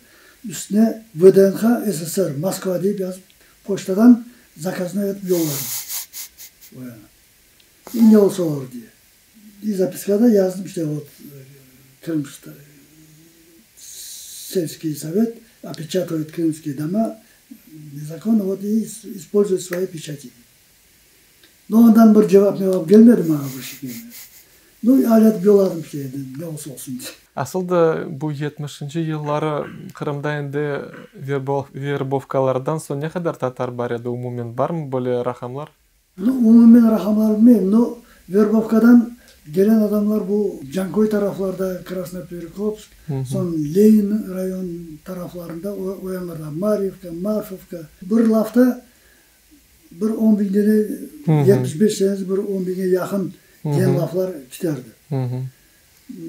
üstüne VDNH SSR, Moskva deyip yazıp, poçtadan zakaznoy etip yolladım o yana. İ ne olsa olur diye. İ zapiskada yazdım, işte vot Krım selskiy sovet opeçatıvayet krımskiye doma nezakonno, vot i ispolzuyet svoi peçati. No, ondan bir cevap-mevap kelmedi maña, bir şey kelmedi. No, öyle etip yolladım işte, endi ne olsa olsun dep. Asıl da bu yetmişinci yılları Qırımda endi verbovkalardan soñ ne qadar tatar bar edi umumen, barmı böyle raqamlar? No, umumen raqamlar bilmeyim, no, verbovkadan gelen adamlar bu Canköy taraflarda, Krasnoperekopsk, soñ Lenin rayon taraflarında, o yanlarda, Maryevka, Marfovka. Bir lafta Bir on biñ dene, 75 senesi bir on biñge yaqın diyen laflar kiterdi.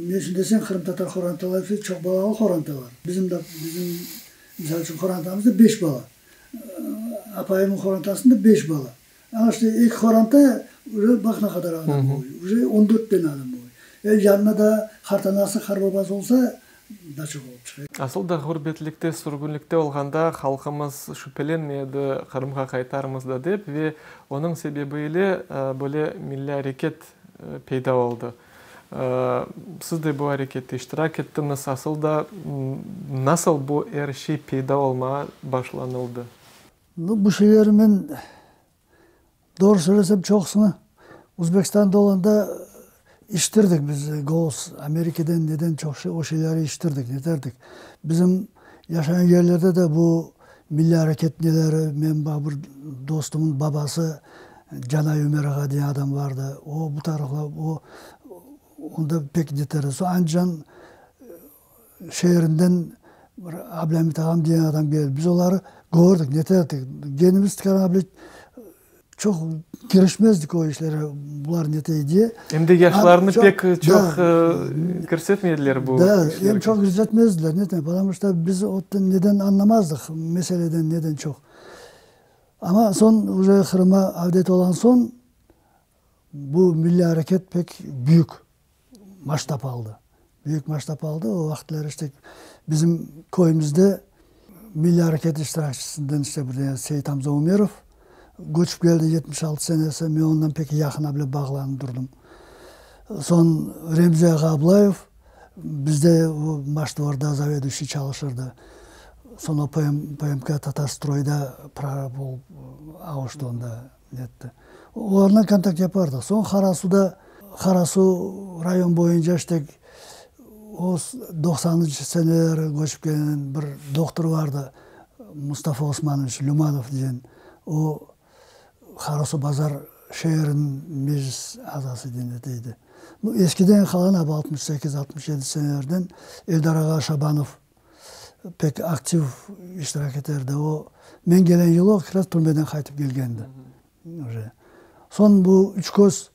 Ne içün deseñ, qırımtatar qorantaları ise çoq balalı qorantalar. Bizim de, bizim, misal içün, qorantamızda beş bala. Apayımnıñ qorantasında beş bala. Ana işte eki qoranta uje baq ne qadar adam oluy. Uje on dört dene adam oluy. E, yanına da qartanası, qarbabası olsa, Da çoq olıp çıqa. Asıl da ğurbetlikte, sürgünlikte olğanda halqımız şüphelenmey edi Qırımğa qaytarmız da dep ve onıñ sebebi ile böyle milliy areket peyda oldı. Siz de bu arekette iştirak ettiñiz. Asıl da nasıl bu er şey peyda olmağa başlanıldı? Nu, bu şeyleri men Doğru söylesem, çoqusını Uzbekistanda olanda işitirdik biz, Golos Amerikadan neden çoq şey, o şeyleri işitirdik, neterdik. Bizim yaşağan yerlerde de bu milliy areket neleri, men bar bir dostumnıñ babası Canay Ümer ağa degen adam vardı, o bu taraflar, o onda pek neterdi. Soñ Andijan şeerinden bir Ablâmit ağam degen adam keldi. Biz oları kördik, neterdik. Kendimiz tükânğa bile çoq kirişmezdik o işlere, bular netey diye. Em de yaşlarnı pek çoq kirsetmey ediler bu işlerge. Da, em çoq kirsetmezdiler, neten, потому что biz o neden añlamazdıq, meseleden, neden çoq. Amma soñ uje Qırımğa avdet olan soñ, bu milliy areket pek büyük masştab aldı. Büyük masştab aldı. O vaqıtları işte bizim köyümizde milliy areket iştirakçisinden işte bir dene Seit amca Umerov köçip keldi 76 senesi. Men ondan pek yaqın bile bağlanıp turdım. Soñ Remzi ağa Ablayev bizde o Maşdvorda zaveduşiy çalışırdı. Soñ o PMK Tatarstroyda prorab olıp avuştı onda. Netti. Olarnen kontakt yapardıq. Soñ Qarasuda, Qarasu rayon boyunca işte o doqsanıncı seneleri köçip kelgen bir doqtor vardı, Mustafa Osmanoviç Lümanov degen. O Qarasu bazar şeeriniñ meclis azası edi, nete edi. Nu, eskiden qalan, ab 68, 67 senelerden Eldar ağa Şabanov pek aktiv iştirak eterdi. O, men gelen yılı o как раз türmeden qaytıp kelgendi uje. Soñ bu Üçköz,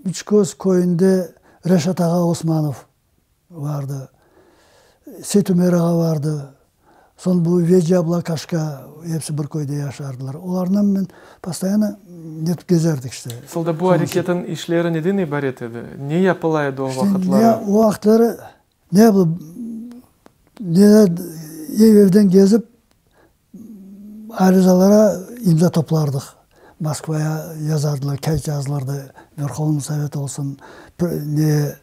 Üçköz köyünde Reşat ağa Osmanov vardı, Seytümer ağa vardı, soñ bu Veciye abla Kaşka, episi bir köyde yaşardılar. Olarnen men postoyanno netip gezerdik işte. Asıl da bu areketiñ işleri neden ibaret edi? Ne yapıla edi o vaqıtları? İşte, o vaqıtları Ne bu, neler ev-evden gezip, arizalara imza toplardıq. Moskvaya yazardılar, kâğıt yazılırdı, Verhovnıy Sovet olsun, ne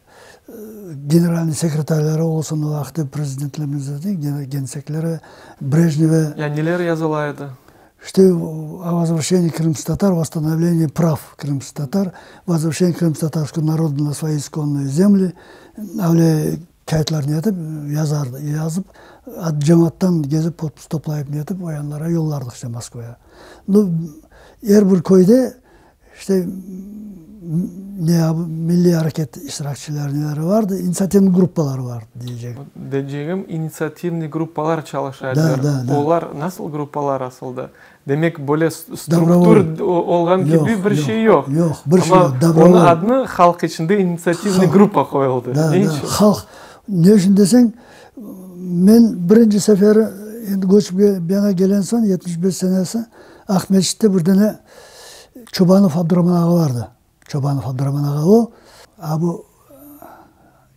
generalnıy sekretarları olsun, o vaqıtta prezidentlerimiz, gensekleri, Brejneve. Ya neler yazıla edi? İşte, o vozvrşçenii krımskih tatar, vosstanovlenii prav krımskih tatar, vozvrşçenii krımskotatarskogo naroda na svoi iskonnoye zemli, öyle kâğıtlar netip yazardı, yazıp, cemaattan gezip podpis toplayıp netip o yanlara yollardıq işte Moskvaya. Nu, er bir köyde İşte, ne milliy areket iştirakçileri neleri vardı, initsiativnıy gruppalar vardı deycegim. Deycegim, initsiativnıy gruppalar çalışa ediler. Da, da, da. Olar nasıl gruppalar asılda? Demek, böyle struktur olğan kibi bir şey yoq. Yoq, bir şey yoq. Amma onıñ adını halq içinde initsiativnıy gruppa qoyuldı. Da, da, halq. Ne içün deseñ, men birinci seferi endi köçip bu yana gelen soñ, 75 senesi, Aqmescitte bir dane Çobanov Abduraman ağa bardı. Çobanov Abduraman ağa o, a bu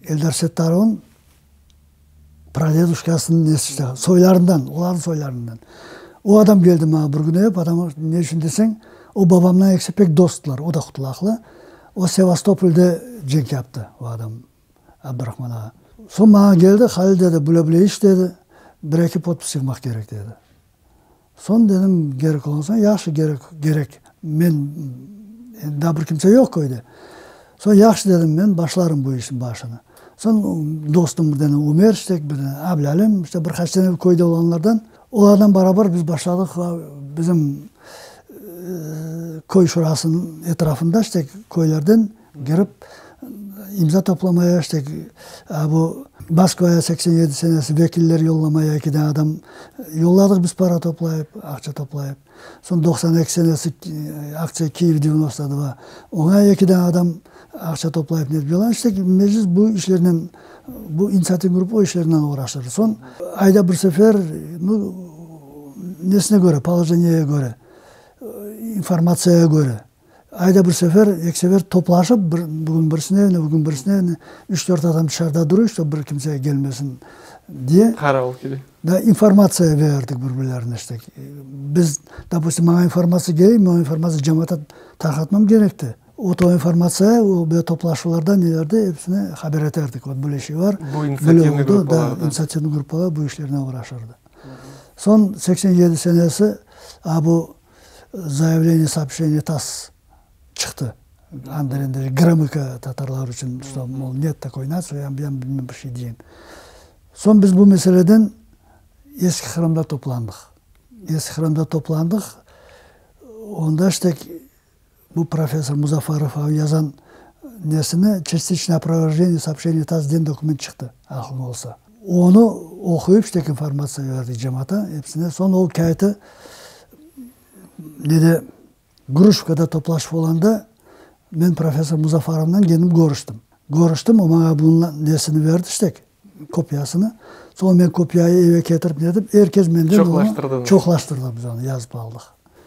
Eldar Settarovnıñ pradeduşkasınıñ nesi işte, soylarından, olarnıñ soylarından. O adam keldi maña bir künü, потому, ne içün deseñ, o babamdan ekisi pek dostlar, o da Qutlaqlı. O Sevastopolde cenk yaptı, o adam, Abdurahman ağa. Soñ maña keldi, Halil dedi, böyle-böyle iş dedi, bir-eki podpis yığmaq kerek dedi. Soñ dedim, kerek olğan soñ, yahşı, kerek, kerek, men, endi daa bir kimse yoq köyde. Soñ yahşı dedim, men başlarım bu işniñ başını. Soñ dostum bir dane Ümer işte, bir dane Ablâlim, işte bir qaç dane köyde olğanlardan, olarnen beraber biz başladıq, bizim köy şurasınıñ etrafında işte köylerden Kirip, imza toplamaya, işte, bu Moskvaya 87 senesi vekiller yollamaya eki dane adam yolladıq biz para toplayıp, aqça toplayıp. Soñ 92 senesi aktsiya Kiyev 92, oña eki dane adam aqça toplayıp netip yolladı. İşte, meclis bu işlernen, bu intsiativ gruppa o işlernen oğraşır. Soñ ayda bir sefer, nu, nesine köre, polojeniyege köre, informatsiyağa köre. Ayda bir sefer, eki sefer toplaşıp, bir, bugün birisine evine, bugün birisine evine, üç-dört adam dışarıda duruy, ştob bir kimse kelmesin diye. Qaravul kibi. Da, informatsiya bererdik bir-birlerine işte. Biz, dopustim, maña informatsiya kerek, men o informatsiya cemaata tarqatmam kerekti. Ot o informatsiya, o böyle toplaşuvlarda, nelerde episine haber eterdik. Vot böyle şey bar, Bu böyle oldı, da, initsiativnıy gruppalar bu işlernen oğraşırdı. Soñ 87 senesi, a bu Zayavleniye, soobşçeniye TASS çıqtı. Anda endi Gromıko tatarlar içün, çto, mol, net takoy natsiya, o yan bilmem bir şey deyen. Soñ biz bu meseleden Eski Qırımda toplandıq. Eski Qırımda toplandıq, onda işte bu professor Muzafarov yazan nesini, Çastiçnoye oprovержение soobşçeniya TASS den dokument çıqtı, aqlıñ olsa. Onı oquyıp, işte informatsiya berdik cemaata, episine. Soñ o kâğıtı nede, Gruşevkada toplaşıp olanda, men professor Muzafarovnen kendim körüştim. Körüştim, o maña bunıñ nesini berdi, işte, kopiyasını. Soñ men kopiyayı eve ketirip netip, er kes menden onı Çoqlaştırdınız. Çoqlaştırdıq biz onı, yazıp aldıq.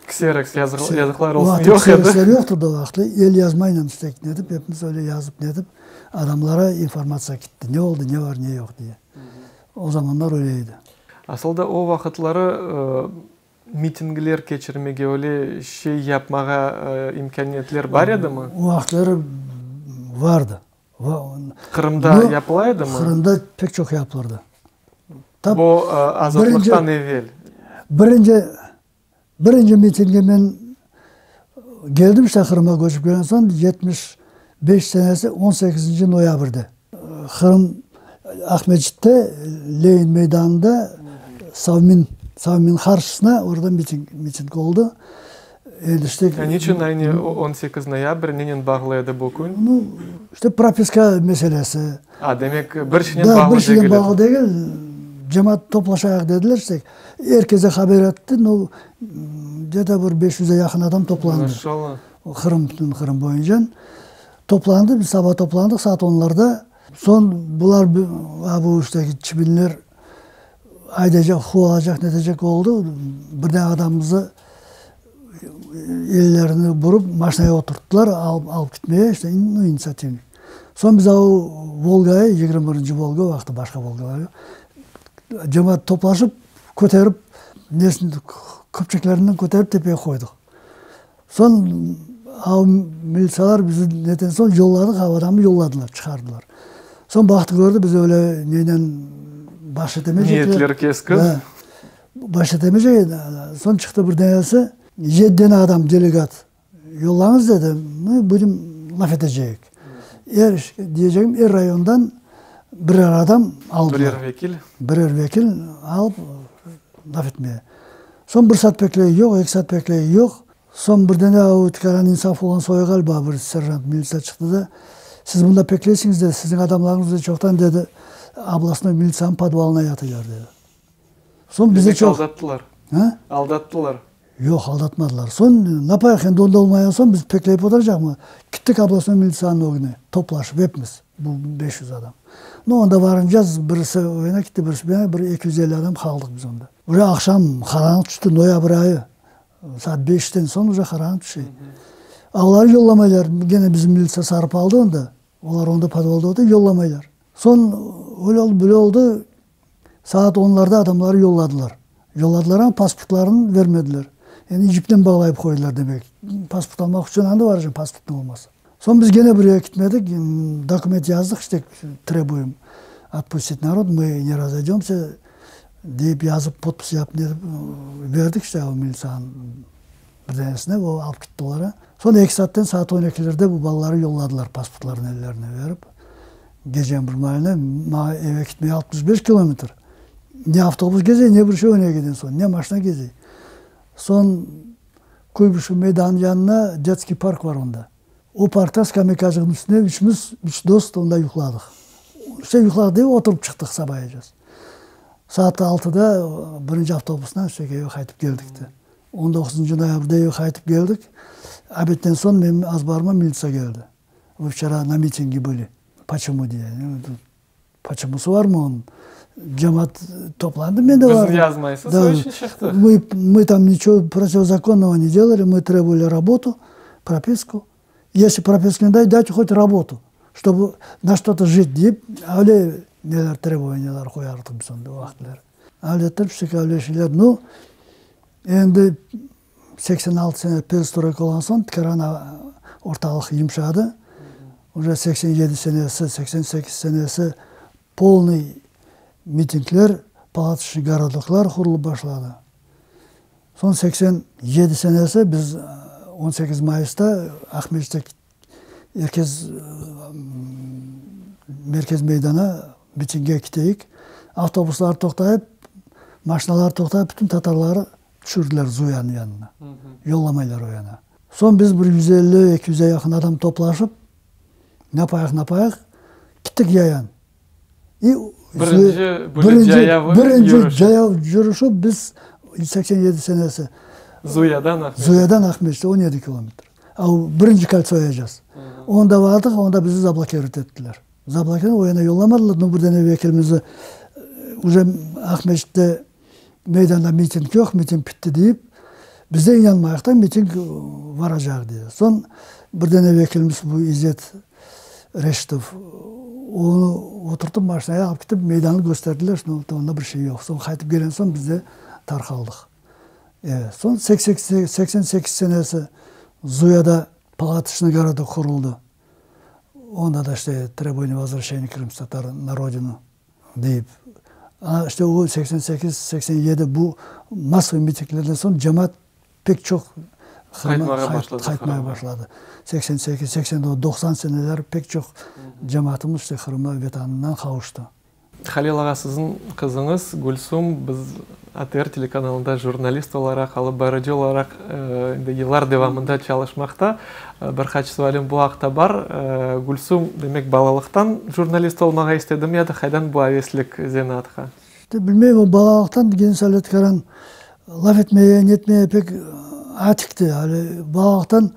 Kseroks yazıqlar olsun yoq edi. Kseroksler yoqtır da o vaqıtlı. El yazmayla işte netip, epimiz öyle yazıp netip, adamlara informatsiya kitti, ne oldı, ne bar, ne yoq diye. O zamanlar öyle edi. Asıl da o vaqıtları mitingler keçirmege, öyle şey yapmağa imkâniyetler bar edimi? O vaqıtları vardı. Qırımda yapıla edimi? Qırımda pek çoq yapılırdı. Bu azatlıqtan evel. Birinci, birinci mitingge men keldim işte Qırımğa köçip kelgen soñ, 75 senesi on sekizinci noyabrde. Qırım, Aqmescitte, Lenin meydanında Sovmin, Sovmin qarşısına orada miting, miting oldı. Endi işte. Ne içün aynı 18 noyabr, nenen bağlı edi bu kün? Nu, işte propiska meselesi. A, demek, bir şeynen bağlı degil. Bir şeynen bağlı degil. Cemaat toplaşayıq dediler işte. Er kese haber etti, nu, gde-to bir 500-e yaqın adam toplandı. Maşallah. Qırım, bütün Qırım boyunca. Toplandı, biz saba toplandıq saat onlarda. Soñ bular, a bu işte çibinler aydaycaq, quvalacaq, netecek oldı. Birden adamımızı ellerini burıp maşinaya oturttılar, alıp, alıp gitmeye, işte, nu, initsiativnik. Soñ biz o Volgayı, 21-nci Volga, o vaqıtta başqa Volgalar yoq, cemaat toplaşıp, köterip, nesini, köpçeklerinden köterip tepege qoydıq. Soñ av militsiyalar bizi neten soñ yolladıq, av adamnı yolladılar, çıqardılar. Soñ baqtı kördi, biz öyle nenen baş etemeycekler. Niyetleri keskin. Da. Baş etemeycek edi. Soñ çıqtı bir denesi, yedi dene adam delegat yollañız dedi, mı budem laf eteceyik. Er, diyecegim, er rayondan birer adam aldılar. Birer vekil. Birer vekil alıp laf etmeye. Soñ bir saat bekley, yoq, eki saat bekley, yoq. Soñ birden o tükâran insaf olğan soyu ğaliba bir serjant militsiya çıqtı da, siz mında bekleysiñiz dedi, siziñ adamlarıñız da çoqtan dedi, oblastnoy militsiyanıñ podvalına yatıyorlar dedi. Soñ bizi çoq... aldattılar. Ha? Aldattılar. Yoq, aldatmadılar. Soñ napayıq endi onda olmayan soñ biz bekleyip oturacaqmı? Kittik oblastnoy militsiyanıñ ögüne, toplaşıp epimiz, bu 500 adam. Nu, onda varınca birisi o yana kitti, birisi bu yana, bir 250 adam qaldıq biz onda. Uje aqşam qaranlıq tüşti, noyabr ayı. Saat beşten soñ uje qaranlıq tüşe. Olar yollamaylar, gene bizim militsiya sarıp aldı onda. Olar onda podvalda otura, yollamaylar. Soñ öyle oldı, böyle oldı, saat onlarda adamları yolladılar. Yolladılar amma pasportlarını vermediler. Endi yipnen bağlayıp qoydılar demek. Pasport almaq içün anda baracaq pasportın olmasa. Soñ biz gene buraya kitmedik, dokument yazdıq, işte trebuem otpustit narod, mı ne razoydemsâ, deyip yazıp, podpis yapıp netip berdik işte o militsiyanıñ bir denesine, o alıp kitti olara. Soñ eki saatten saat on ekilerde bu balaları yolladılar pasportlarını ellerine berip. Geceniñ bir maaline maña eve kitmege 65 kilometr. Ne avtobus keze, ne bir şey on ekiden soñ, ne maşina keze. Soñ Kuybışev meydanınıñ yanına detskiy park bar onda. O parkta skameykacıqnıñ üstünde üçümiz, üç dost onda yuqladıq. İşte yuqladıq dep oturıp çıqtıq sabayacaz. Saat altıda birinci avtobusnen işte eve qaytıp keldik de. On doquzıncı noyabrde eve qaytıp keldik. Obedden soñ menim azbarıma militsiya keldi. Vı vçera na mitinge bıli. Poçemu diye. Poçemusı barmı onıñ? Cemaat toplandı, men de vardım. Bizni yazmaysız, o içün çıqtı. Мы, мы там ничего противозаконного не делали, мы требовали работу, прописку. Если прописку не дать, дайте хоть работу, чтобы на что-то жить deyip, öyle neler trebovaniyalar qoyardıq biz onda o vaqıtları. Öyle ettirip, işte öyle şeyler. Nu, endi 86 sene perestroyka olğan soñ tikaran ortalıq yımşadı. Uje 87 senesi, 88 senesi polnıy mitingler, palatıçnıy gorodoklar qurulıp başladı. Soñ 87 senesi biz 18 mayısta Aqmescitte er kes merkez meydana mitingge keteyik. Avtobuslar toqtayıp, maşinalar toqtayıp, bütün tatarları tüşürdiler Zuyanıñ yanına. Yollamaylar o yana. Soñ biz bir 150, 200-e yaqın adam toplaşıp, napayıq, napayıq, kettik yayan. İ Birinci böyle cayav Birinci cayav yürüşü biz 87 senesi. Zuyadan Aqmescit. Zuyadan Aqmescit, 17 kilometr. A birinci koltso yacaz. Onda vardıq, onda bizi zablokirovat ettiler. Zablokirovat, o yana yollamadılar, no bir dene vekilimizi uje Aqmescitte meydanda miting yoq, miting bitti deyip, biz de inanmayıq da, miting varacaq diye. Soñ bir dene vekilimiz bu İzzet Reşitov, onı oturtıp maşinaya alıp ketip meydanı kösterdiler, onda bir şey yoq. Soñ qaytıp kelgen soñ biz de tarqaldıq. Evet, soñ 88 senesi Zuyada palatoçnıy gorodok quruldı. Onda da işte trebovaniye vozvraşçeniya krımskih tatar na rodinu deyip. Ana işte o 88, 87 bu massovıy mitinglerden soñ cemaat pek çoq Qaytmağa başladı. Qaytmağa başladı. 88, 89, 90 seneler pek çoq cemaatımız işte Qırımğa, Vetanından qavuştı. Halil ağa, siziñ qızıñız Gülsum biz ATR telekanalında jurnalist olaraq, alıp barıcı olaraq endi yıllar devamında çalışmaqta. Bir qaç sualim bu aqta bar. Gülsum, demek, balalıqtan jurnalist olmağa istedimi ya da qaydan bu aveslik zenaatqa? Bilmeyim, o balalıqtan Genisallet Karan laf etmeye, netmeye pek atikti. Ali balalıqtan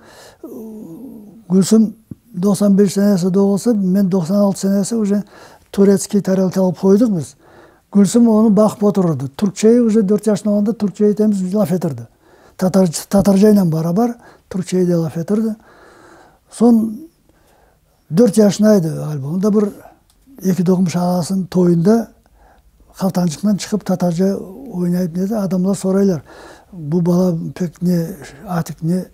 Gülsüm 95 senesi doğulsa, men 96 senesi uje turetskiy tarelka alıp qoydıq biz. Gülsüm onı baqıp oturırdı. Türkçeyi uje dört yaşında olğanda türkçeyi temiz laf etirdi. Tatar, tatarcayla barabar türkçeyi de laf etirdi. Soñ dört yaşındaydı ğaliba. Onda bir eki doğmuş ağasınıñ toyunda qaltançıqtan çıqıp tatarca oynayıp neti, adamlar soraylar, bu bala pek ne atik ne,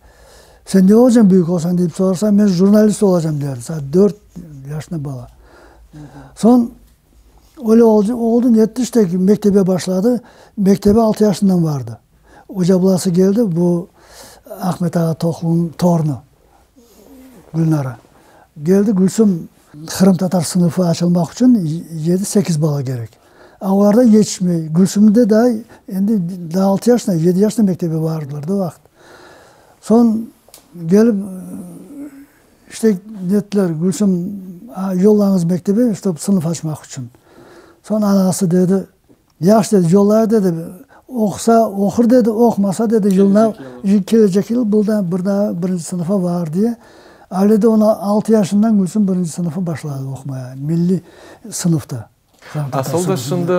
sen ne olacañ büyük olsañ deyip sorasa, men jurnalist olacam derdi. Saat dört yaşında bala. Soñ. Öyle oldı, netti işte, mektebe başladı. Mektebe altı yaşından bardı. Oca ablası keldi, bu Ahmet ağa Toqlunıñ torunı Gülnara. Keldi, Gülsüm, qırımtatar sınıfı açılmaq içün yedi-sekiz bala kerek. A olarda yetişmey. Gülsümde daa endi daa altı yaşında, yedi yaşında mektebe bardılar da o vaqıt. Soñ kelip işte nettiler, Gülsüm, yollañız mektebe, ştob sınıf açmaq içün. Soñ anası dedi, Yahşı dedi, yollayıq dedi, oqusa oqur dedi, oqumasa dedi, yılına, kelecek yıl bir daa birinci sınıfa var diye. Öyle de onı altı yaşından Gülsüm birinci sınıfı başladı oqumaya, milliy sınıfta. Asıl da şimdi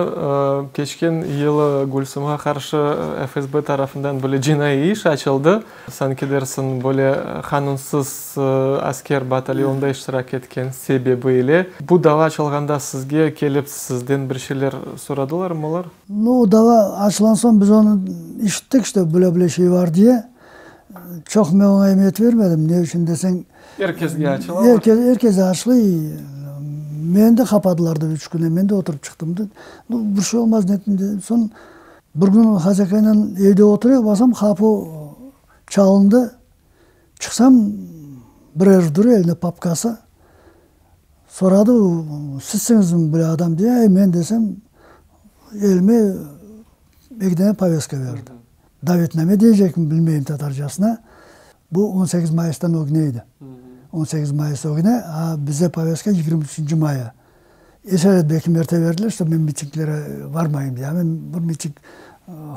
keçken yılı Gülsümğa qarşı FSB tarafından böyle cinaiy iş açıldı. Sanki dersiñ, böyle qanunsız asker batalyonda iştirak etken sebebi ile. Bu dava açılğanda sizge kelip sizden bir şeyler soradılarmı olar? Nu, dava açılan soñ biz onı işittik, işte, böyle-böyle şey bar diye. Çoq men oña emiyet vermedim, ne içün deseñ. Er kesge açıla. Er kes, er kesge açıla. Meni de qapadılar da üç kün, men de oturıp çıqtım. Nu, bir şey olmaz, netim dedim. Soñ bir kün Hasekaynen evde oturayıq, barsam qapu çalındı. Çıqsam, bir erif dura, elinde papkası. Soradı, sizsiñizmi böyle adam diye, men desem, elime eki dane poveska berdi. Davetname deycekmi, bilmeyim tatarcasına. Bu on sekiz mayıstan ögüne edi. On sekiz mayıs ögüne, a bize poveska yigirmi üçünci maya. Esaret belki erte berdiler, ştob men mitinglere varmayım diye. A men bir miting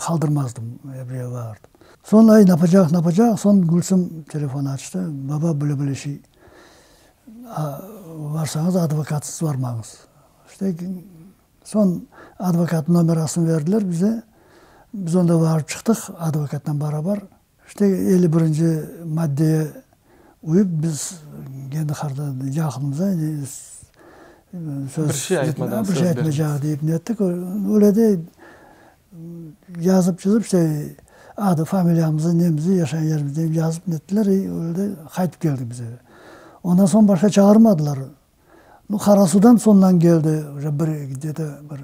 qaldırmazdım, er yerge barardım. Soñ, ay, napacaq, napacaq, soñ Gülsüm telefon açtı, baba, böyle böyle şey, varsañız advokatsız varmañız. İşte, Soñ advokat nomerasını berdiler bize. Biz onda barıp çıqtıq advokatnen barabar. İşte, 51-nci maddeye uyıp, biz kendi yaqınımıza söz, bir şey aytmadan söz bir şey aytmaycaq deyip nettik. Öyle de yazıp çızıp, işte, adı, familiyamızı, nemizi, yaşağan yerimizni yazıp nettiler, öyle de qaytıp keldik biz eve. Ondan soñ başqa çağırmadılar. Nu, Qarasudan soñdan keldi, uje bir, gde-to, bir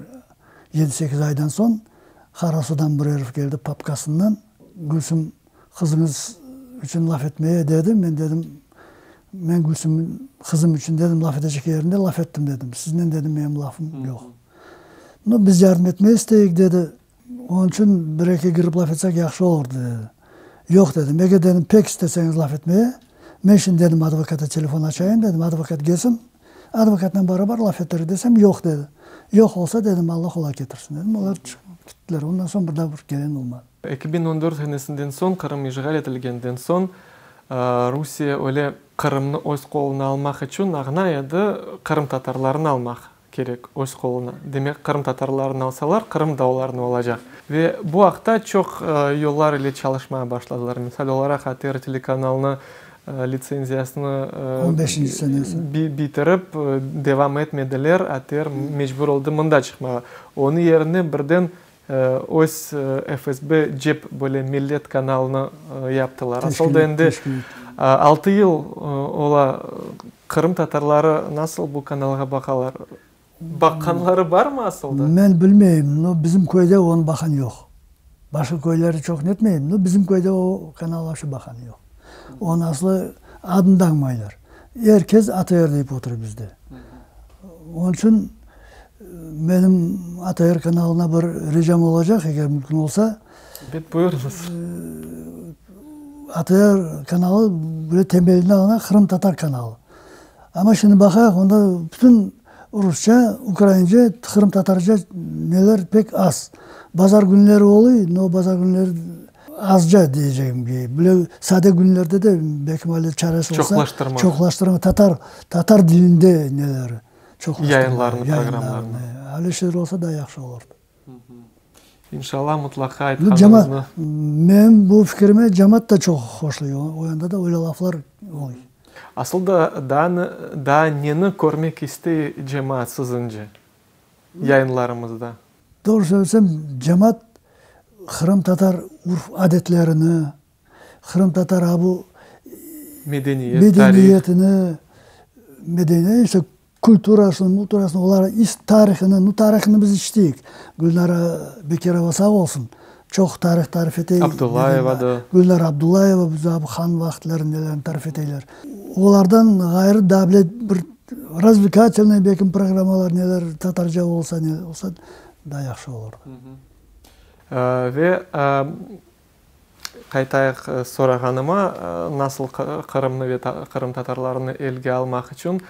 yedi-sekiz aydan soñ Qarasudan bir erif keldi papkasından, Gülsüm qızıñız içün laf etmeye, dedi. Men dedim, men Gülsüm qızım içün, dedim, laf etecek yerinde laf ettim, dedim. Siznen, dedim, menim lafım yoq. Nu, biz yardım etmeye isteyik, dedi. Onıñ içün bir-eki kirip laf etsek yahşı olurdı, dedi. Yoq, dedim, eger, dedim, pek isteseñiz laf etmeye, men şimdi, dedim, advokata telefon açayım, dedim, advokat kelsin, advokatnen barabar laf eterik desem, yoq, dedi. Yoq olsa, dedim, Alla qolay ketirsin, dedim. Olar çıqıp kettiler. Ondan soñ bir daa bir kelen olmadı. 2014 senesinden soñ, Qırım işğal etilgenden soñ, Rusiye öyle Qırımnı öz qoluna almaq içün ağna edi qırımtatarlarnı almaq. Kerek, öz qoluna. Demek, qırımtatarlarnı alsalar, Qırım da olarnıñ olacaq. Ve bu aqta çoq yollar ile çalışmağa başladılar. Misal olaraq, ATR telekanalını litsenziyasını On beşinci senesi. bitirip, devam etmediler, ATR mecbur oldı mında çıqmağa. Onıñ yerine birden öz FSB cep böyle Millet kanalını yaptılar. Asıl da endi altı yıl ola. Qırımtatarları nasıl bu kanalğa baqalar? Baqqanları barmı asıl da? Men bilmeyim, no, bizim köyde onı baqan yoq. Başqa köyleri çoq netmeyim, no, bizim köyde o kanal vapşe baqan yoq. Onı aslı adını da añmaylar. Er kes ATR deyip otura bizde. Onıñ içün Menim ATR kanalına bir ricam olacaq, eger mümkün olsa. Ebet, buyurıñız. ATR kanalı böyle temelini alğan qırımtatar kanalı. Amma şimdi baqayıq, onda bütün rusça, ukraince, qırımtatarca neler pek az. Bazar künleri oluy, no bazar künleri azca deycegim ki, böyle sade künlerde de belki böyle çaresi olsa, Çoqlaştırmaq. çoqlaştırmaq, tatar, tatar dilinde neleri. Yayınlarnı, programlarnı. Öyle şeyler olsa daa yahşı olurdı. İnşallah, mutlaqa aytqanıñıznı. Menim bu fikirime cemaat da çoq hoşluy, o yanda da öyle laflar oluy. Asıl da daa neni körmek istey cemaat siziñce yayınlarımızda? Doğru söylesem, cemaat qırımtatar urf-adetlerini, Qırımtatar a bu Medeniyet, tarih. medeniyetini, medeniyet işte. Kulturasını, multurasını, olar is tarihini, nu tarihini biz işiteyik. Gülnara Bekirova sağ olsun, çoq tarih tarif ete. Abdullayeva da. Gülnara Abdullayeva biz han vaqıtları nelerni tarif eteyler. Olardan ğayrı daa bile bir razvlekatelnıy belkim programmalar neler tatarca olsa, ne olsa daa yahşı olurdı. Ve Qaytayıq sorağanıma, nasıl Qırımnı ve qırımtatarlarnı elge almaq içün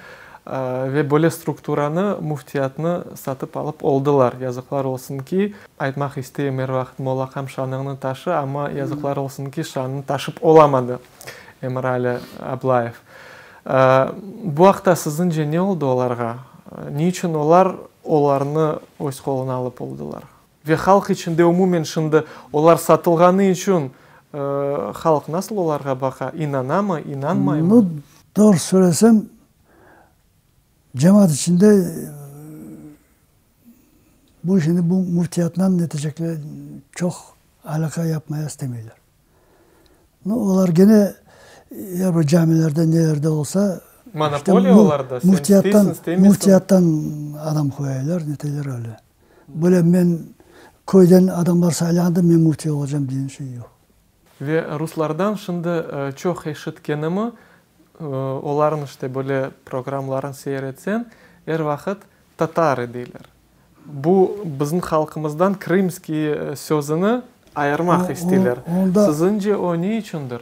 ve böyle strukturanı, müftiyatnı satıp alıp oldılar. Yazıqlar olsun ki, aytmaq isteyim, er vaqıt mollaqam şanıñnı taşı, amma yazıqlar olsun ki, şanını taşıp olamadı Emirali Ablayev. Bu aqta siziñce ne oldı olarğa? Ne içün olar olarnı öz qoluna alıp oldılar? Ve halq içinde umumen şimdi olar satılğanı içün halq nasıl olarğa baqa, inanamı, inanmaymı? Nu, doğru söylesem, cemaat içinde bu şimdi bu müftiyatnan netecekler çoq alâqa yapmaya istemeyler. Nu, olar gene er bir camilerde, nelerde olsa, Monopoliya olarda, sen isteysiñ, istemeysiñ. Müftiyattan adam qoyaylar, neteler öyle. Böyle men köyden adamlar saylandı, men müfti olacam degen şey yoq. Ve ruslardan şimdi çoq eşitkenimi, olarnıñ işte böyle programların seyir etseñ, er vaqıt tatarı deyler. Bu bizim halqımızdan krımskiy sözüni ayırmaq isteyler. Siziñce o ne içündir?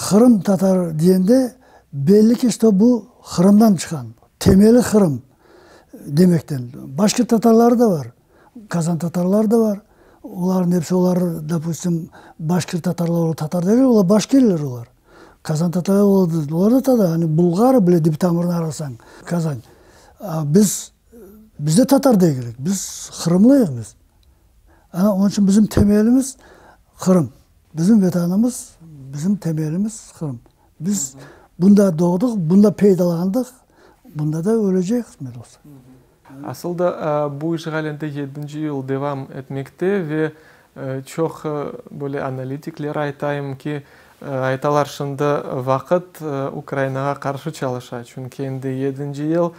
Qırım tatar diyende belli ki, şto bu Qırımdan çıqan, temeli Qırım demekten. Başqa tatarları da bar, Kazan tatarları da bar. Olarnıñ episi olar, dopustim, başkir tatarlar, olar tatar degil, olar başkirler olar. Kazan tatarları olar da tatar, hani bulğar bile dip tamırını arasañ, Kazan. A biz, biz de tatar degilik, biz qırımlıyıq biz. Ana, onıñ içün bizim temelimiz Qırım. Bizim Vetanımız, bizim temelimiz Qırım. Biz bunda doğdıq, bunda peydalandıq, bunda da ölecek, qısmet olsa. Asıl da, bu işğal endi yedinci yıl devam etmekte ve çoq böyle analitikler aytayım ki, aytalar, şimdi vaqıt Ukrainağa qarşı çalışa, çünki endi yedinci yıl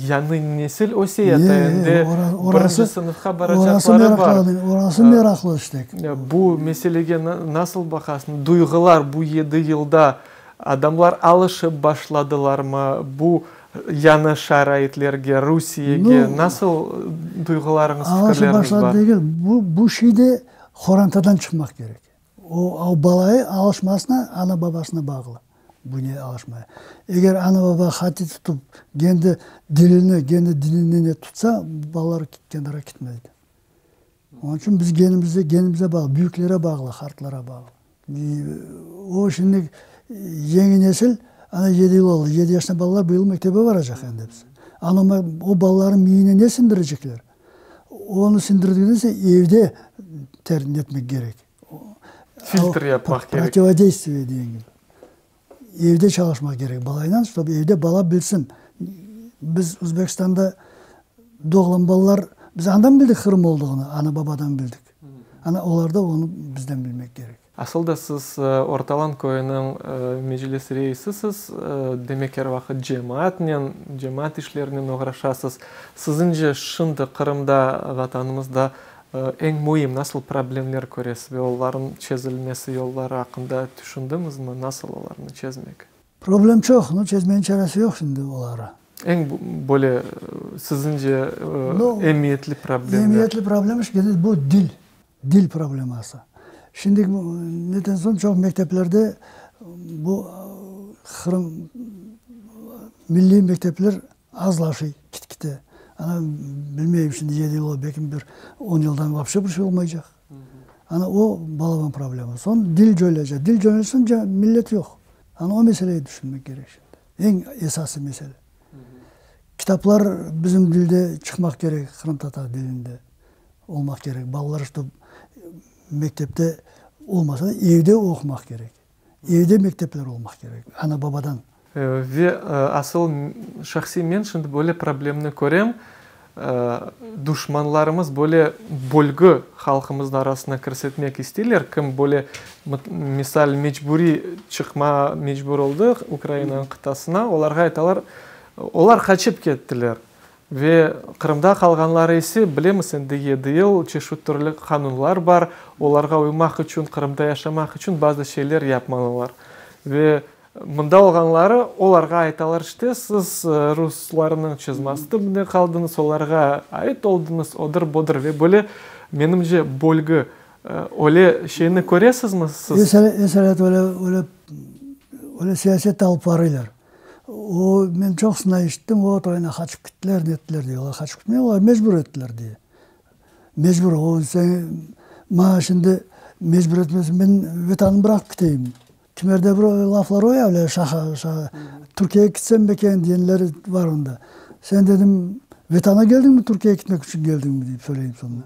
Yañı nesil öse yata endi, birinci sınıfqa baracaqları bar. Orası meraqlı işte. Bu meselege nasıl baqasıñ? Duyğular bu yedi yılda adamlar alışıp başladılarmı bu yañı şaraitlerge, Rusiyege? Nasıl duyğularıñız, fikirleriñiz bar? Alışıp başladı degil, bu şey de qorantadan çıqmaq kerek. O, balayı alışmasına ana-babasına bağlı, buña alışmaya. Eger ana-baba hati tutıp, kendi dilini, kendi dinini ne tutsa, balalar kenara kitmeydi. Onıñ içün biz genimizde, genimize bağlı, büyüklere bağlı, qartlara bağlı. O şimdi yeñi nesil, ana yedi yıl oldı, yedi yaşında balalar bu yıl mektebe baracaq endi episi. Ana o balalarnıñ miyine ne sindirecekler? Onı sindirdiginde ise evde terbiye etmek kerek. Filtr yapmaq kerek. Protivodeystviye degen kibi. Evde çalışmaq kerek balayla, ştob evde bala bilsin. Biz Özbekistanda doğğan balalar, biz andan bildik Qırım olduğını, ana-babadan bildik. Ana olar da onı bizden bilmek kerek. Asıl da siz Ortalan köyüniñ meclis reisisiz, demek er vaqıt cemaatnen, cemaat işlerinen oğraşasız. Siziñce şimdi Qırımda, Vatanımızda eñ müim nasıl problemler köresiz ve olarnıñ çezilmesi yolları aqqında tüşündiñizmi, nasıl olarnı çezmek? Problem çoq, no çezmeniñ çaresi yoq şimdi oları. Eñ böyle siziñce emiyetli problemler? Emiyetli problem işte bu dil. Dil probleması. Şimdi neden soñ çoq mekteplerde bu qırım milliy mektepler azlaşıy kit-kite. Ana, bilmeyim şimdi yedi yıl oldı, belki bir on yıldan vapşe bir şey olmaycaq. Ana o balaban problema. Soñ dil coyulacaq. Dil coyulsa millet yoq. Ana o meseleyi düşünmek kerek şimdi. Eñ esası mesele. Kitaplar bizim dilde çıqmaq kerek, qırımtatar dilinde. Olmaq kerek. Balalar ştob mektepte olmasa da, evde oqumaq kerek. Evde mektepler olmaq kerek, ana-babadan. Ve asıl şahsiy men şimdi böyle problemni körem, duşmanlarımız böyle bölgü halqımıznıñ arasına kirsetmek isteyler, kim böyle, misal, mecburiy çıqma mecbur oldı Ukrainanıñ qıtasına, olarğa aytalar, Olar qaçıp kettiler. Ve Qırımda qalğanları ise, bilemiz, endi yedi yıl çeşit türlü qanunlar bar, olarğa uymaq içün, Qırımda yaşamaq içün bazı şeyler yapmalılar. Ve mında olğanları olarğa aytalar, işte, siz ruslarnıñ çızması tübünde qaldıñız, olarğa ait oldıñız, odır, budır. Ve böyle, menimce, bölgü, öyle şeyni köresizmi siz? Esaret öyle, öyle, öyle siyaset alıp barıylar. O, men çoqusından eşittim, o, toyuna qaçıp kittiler, nettiler, dey. Olar qaçıp kitmey, olar mecbur ettiler, dey. Mecbur, o, sen maña şimdi mecbur etmeseñ, men Vetanımnı bıraqıp kiteyim. Kimerde bir laflar o ya, öyle şaqa, şaqa, Türkiyege kitsem beken degenler bar onda. Sen, dedim, Vetana keldiñmi, Türkiyege kitmek içün keldiñmi, deyip söyleyim soñra.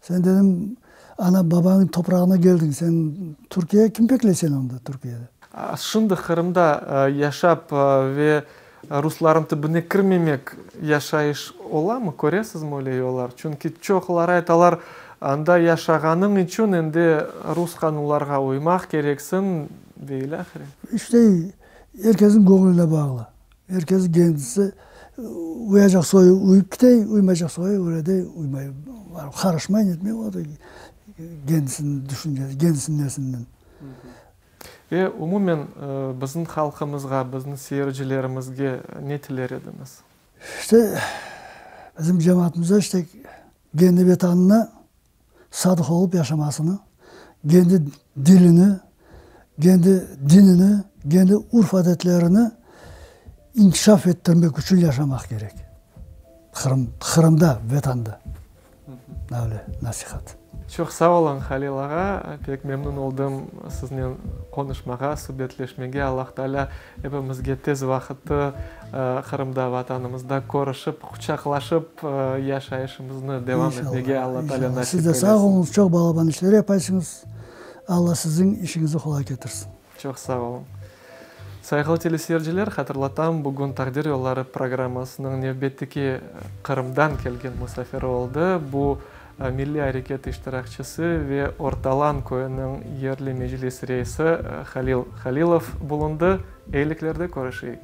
Sen, dedim, ana, babañıñ toprağına keldiñ, sen Türkiyege kim bekley seni onda Türkiyede? Şimdi Qırımda yaşap ve ruslarnıñ tübüne kirmemek yaşayış olamı, köresizmi öyle yollar? Çünki çoqları aytalar, anda yaşağanıñ içün endi rus qanunlarğa uymaq kereksiñ ve ilâhre. İşte, er kesniñ göñlüne bağlı. Er kes kendisi uyacaq soyu uyıp kite, uymaycaq soyu öyle de uymay, qarışmay, netmey, o da kendisiniñ düşüncesi, kendisiniñ nesinden. Ve umumen bizim halqımızğa, bizim seyircilerimizge ne tiler ediñiz? İşte, bizim cemaatımıza işte kendi Vetanına sadıq olıp yaşamasını, kendi dilini, kendi dinini, kendi urf-adetlerini inkişaf ettirmek içün yaşamaq kerek. Qırım, Qırımda, Vetanda. Öyle nasihat. Çoq sağ oluñ, Halil ağa, pek memnün oldım siznen qonuşmağa, subetleşmege. Allah Taalâ epimizge tez vaqıttı Qırımda, Vatanımızda körüşip, quçaqlaşıp yaşayışımıznı devam etmege Alla Taalâ nasip eylesin. Siz de sağ oluñız, çoq balaban işler yapaysıñız. Alla siziñ işiñizni qolay ketirsin. Çoq sağ oluñ. Sayğılı teleseyirciler, hatırlatam, bugün Taqdir yolları programmasınıñ nevbetteki Qırımdan kelgen musafiri oldı. Bu, milliy areket iştirakçisi ve Ortalan köyüniñ yerli meclis reisi Halil Halilov bulundı. Eyiliklerde körüşeyik.